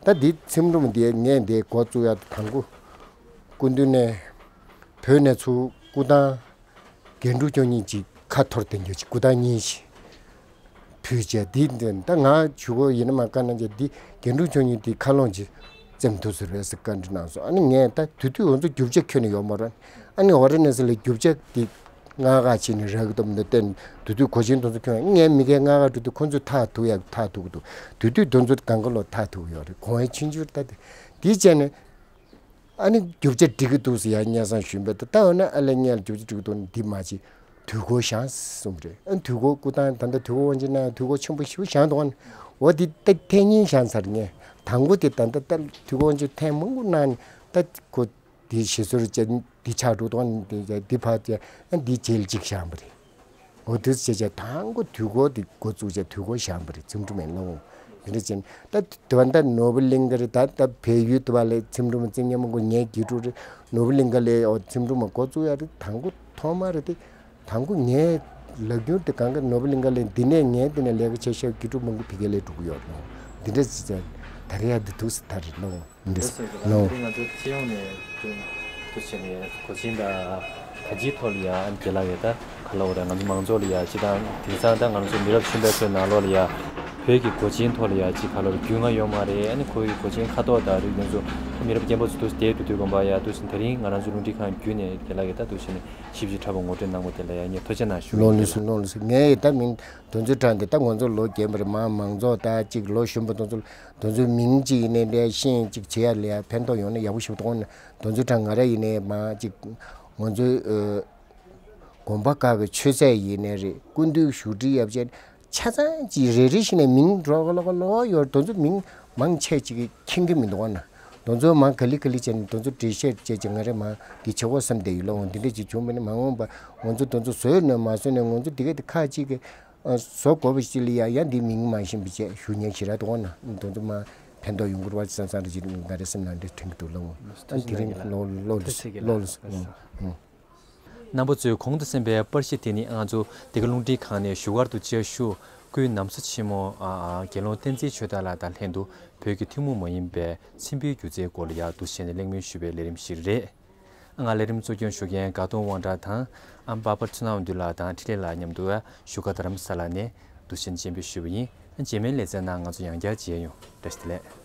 ད་འདི་ཚིག་འབྲུ་མ་འདི་ངས་འདི་འགོ་བཙུགས་ཡ་དང་པོ་སྐུ་མདུན་ནས་བོད་ནས་ཚུར་སྐུ་ཐང་རྒྱན་དྲུག་མཆོག་གཉིས་ཅིག་ཁ་འཐོར་བསྡད་རྒྱུ་ཅིག་སྐུ་ཐང་གཉིས་ཤིག་ཕུལ་བྱས་འདི་འདི་ད་ང་ཇུས་འགོད་ཡིན་ན་མ་བཀའ་གནང་བྱས་འདི་རྒྱན་དྲུག་མཆོག་གཉིས་འདི་ཁ་ལོངས་ཀྱིས་བཙེམ་ཐུབ་ཟེར་བས་ཟེར་བཀའ་འདྲི་གནང་སོང་། ཨ་ནི་ངས་ད་དེ་དུས་ང་ཚོ་རྒྱུ་ཆ་ཁྱོན་ནས་ཡོད་མ་རེད། ཨ་ནི་ཝ་ར་ཎ་སི་ལ་རྒྱུ་ཆ་འདི་མངགས་ག་བྱས་ནས་རག་གི་འདུག་མི་འདུག་བལྟས་དེ་དུས་གོས་ཆེན་དེ་ཚོ་ཁྱོན་ངས་མི་སྒེར་མངགས་ག་འགྲོ་དུས་ཁོ་ཚོས་ཐག་ཐུག་ཡ་ཐག་ཐུག་གི་འདུག་དེ་དུས་དེ་ཚོ་གང་ག་ལོ་ཐག་ཐུག་གི་ཡོད་རེད། གོང་ཡ་ཆུང་ཆུང་ད་དེ་འདི་བྱས་ནས། ཨ་ནི་རྒྱུ་ཆ་འགྲིག་གི་འདུག་ཟེར་ཡ་སྙན་སེང་ཞུས་པས་ད་ལྟ་འོ་ན་ཨ་ལས་ངས་ལ་རྒྱུ་ཆ་འགྲིག་གི་འདུག་ན་འདི་མ་བྱེད། དུས་འཁོར་བཞེངས་གསུངས་པ་རེད། ཨ་དུས་འཁོར་སྐུ་ཐང་ད་ལྟ་དུས་འཁོར་དབང་ཆེན་གནང་དུས་འཁོར་ཆེན་པོ་ཞེ་པོ་བཞེངས་འདུག་ཨ་ནི། འོ་འདི་ད་ཐེངས་གཉིས་བཞེངས་ཚར་ངས། དང་པོ་དེ་ད་ལྟ་ད་དུས་འཁོར་དབང་ཆེན་ཐེངས་མང་པོ་གནང་ནས་ད་ཁོ་འདི་ཞེ་སོར་བཅད་འདི་ཆགས་འགྲོ་འདུག་ཨ་ནི་འདི་འདི་ཕར་བཅད་ཨ་འདི་རྗེས་ལ་གཅིག་བཞེངས་པ་རེད། འོ་དུས་བྱས་བྱས་དང་པོ་དུས་འཁོར་དེ་འགོ་བཙུགས་བྱས་དུས་འཁོར་བཞེངས་པ་རེད། ཚིག་འབྲུ་མའི་ལོ་འོང་། དེ་འདྲ་བྱས་ནས་ད་དུ་བ་ད་ནོར་བུ་གླིང་ག་རེད། ད་ད་བལ་ཡུལ་དུ་བ་ལས་ཚིག་འབྲུ་མ་བཙུགས་མཁན་མང་པོ་ངའི་དགེ་ཕྲུག་རེད། ནོར་བུ་གླིང་ག་ལས་འོ་ཚིག་འབྲུ་མ་འགོ་བཙུགས་ཡ་རེད། དང་པོ་ཐོག་མ་རེད་དེ། དང་པོ་ངའི་ལབ་རྒྱུ་དེ་གང་ག་ནོར་བུ་གླིང་ག་ལས་འདི་ནས་ངའི་འདི་ནས་ལས་ཀ་བྱེད་ཤེས་དགེ་ཕྲུག་མང་པོ་ཕ་གི་ལ་འགྲོ་གི་ཡོད་རེད། འདི་འདྲ་ཅིག་ད་རེས་ཡ་འདི་འདུག་སེ་ད་རེས་ལོ་འདི་ལོ་ང་ཚོ་སྤྱི་ཡོངས་ནས་འདུ་བྱས་ནས་གོ་ཆེན་ད་ག་ཅིའི་ཐོག་ལ་ཡ་ཨ་ནི་རྒན་ལགས་ཡ་ད་ག་ལ་འོ་ར་ང་ཚོ་མང་ཚོགས་ལ་ཡ་ཅི་དང་དེང་སང་ད་ང་ཚོ་མི་རབས་གཞོན་པ་ཚོའི་ནང་ལོགས་ལ་ཡ་བོད་ཀྱི་གོ་ཆེན་ཐོག་ལ་ཡ་ཅི་ག་ལ་འོ་ར་རྒྱུས་མངའ་ཡོད་མ་རེད། ཨ་ནི་ཁོའི་གོ་ཆེན་ཁ་ཐོག་ད་རིགས་དེ་ཚོ་མི་རབས་རྒན་པོ་ཚོ་འདུག་སེ་བསྡད་འདུག་དུས་དགོན་པ་ཡ་འདུག་སེ་ད་རིང་ང་རང་ཚོ་རླུང་འཕྲིན་ཁང་བརྒྱུད་ནས་རྒན་ལགས་ཀྱིས་ད་འདུག་བྱས་ནས་ཞིབ་ཅིང་ཕྲ་བ་ངོ་སྤྲོད་གནང་བ་དེ་ལ་ཡ་ངས་ཐུགས་རྗེ་གནང་ཞུ། ལོ་ལོ་སུ་ལོ་ལོ་སུ་ངས་ད་མིན་དོན་ཚུལ་དྲངས་ཏེ་ད་ང་ཚོ་ལོ་རྒན་པ་རེད། མང་མང་ཚོགས་ད་ཅིག་ལོ་གཞོན་པ་དེ་ཚོ་དོན་ཚུལ་མིང་ཅིག་ཡིན་ནའི་འདྲ་ཤེས་ཅིག་བྱེད་ཡ་ལ་ཡ་ཕན་ཐོགས་ཡོང་ན་ཡག་པོ་ཞིག་འདུག་ན། དོན་ཚུལ་དྲངས་ང་ར་ཡིན་ནའི་མ་ཅིག་ང་ཚོའི་ཨ་དགོན་པ་ཁག་གི་ཆོས་སྲིད་ཡིན་ནའི་རེད། སྐུ་མདུན་བཞུགས་ཁྲི་ཡབ་ཆེན་ཆ་ཚང་ཅིག་རེ་རེ་བཞིན་ནས་མིང་འགྲོ་ག་ལོ་ག་ལོ་ཡོད། དོན་ཚུལ་མིང་མང་ཆེ་ཅིག་མཁྱེན་གྱི་མི་འདུག་ན། དོན་ཚུལ་མང་ག་ལེ་ག་ལེ་བྱས་ནས་དོན་ཚུལ་འགྲེལ་བཤད་བྱས་ཅིག་ང་རེ་མ་གི་བྱེད་དགོས་བསམ་བསྡད་ཡོད་ལ། འོང་འདི་འདྲ་ཅིག་བྱུང་བ་ནི་མ་འོངས་པ་ང་ཚོ་དོན་ཚུལ་བཟོས་ནས་མ་བཟོས་ནས་ང་ཚོ་འདི་ག་དེ་ཁག་ཅིག་གི་བཟོ་དགོས་པ་ཞིག་ལ་ཡ་ཡ་འདི་མིང་མ་ཤེས་པ་བྱས་ཞུ་ཉན་ཞིག་ར་འདུག་ན། དོན་ཚུལ་མ་ཕན་ཐོགས་ཡོང་གི་རེད་བ་བསམ་བསམ་རེ་ཅིག་ང་རེ་སེམས་ནང་འདྲེ་དྲན་གྱི་འདུག་ལ། འོང་ཨ་དེ་རིང་ལོ་ལོ་ལོ་ལོ་ལོ། རྣམ་པ་ཚོས་གོང་དུ་གསན་པའི་པར་གཞི་དེ་ནི་ང་ཚོ་འདི་ག་རླུང་འཕྲིན་ཁང་ནས་བཞུགས་སྒར་དུ་བཅའ་བཞུགས་སྐུའི་ན་བཟའ་ཆེན་མོ་ཨ་ཨ་དགེ་སློང་བསྟན་འཛིན་ཆོས་གྲགས་ལགས་དང་ལྷན་དུ་བོད་ཀྱི་ཐུན་མོང་མ་ཡིན་པའི་ཚེམ་བུའི་སྒྱུ་རྩལ་སྐོར་ལ་ཡར་འདུག་བྱས་ནས་གླེང་མོལ་ཞུ་བའི་ལས་རིམ་ཞིག་རེད། ང་ལས་རིམ་གཙོ་སྐྱོང་ཞུ་མཁན་དགའ་གདོང་དབང་གྲགས་དང་ཨ་པ་པར་ཚུ་ནའོ་འདུས་ལགས་དང་འཕྲིན་ལས་ལགས་མཉམ་དུ་བཞུགས་སྒར་རྡ་རམ་ས་ལ་ནས་འདུག་བྱས་ནས་སྤྱན་འབུལ་ཞུས་པ་ཡིན། རྗེས་མའི་ལེ་ཚན་ནང་ང་ཚོ་ཡང་བསྐྱར་མཇལ་ཡོང་། བཀྲ་ཤིས་བདེ་ལེགས།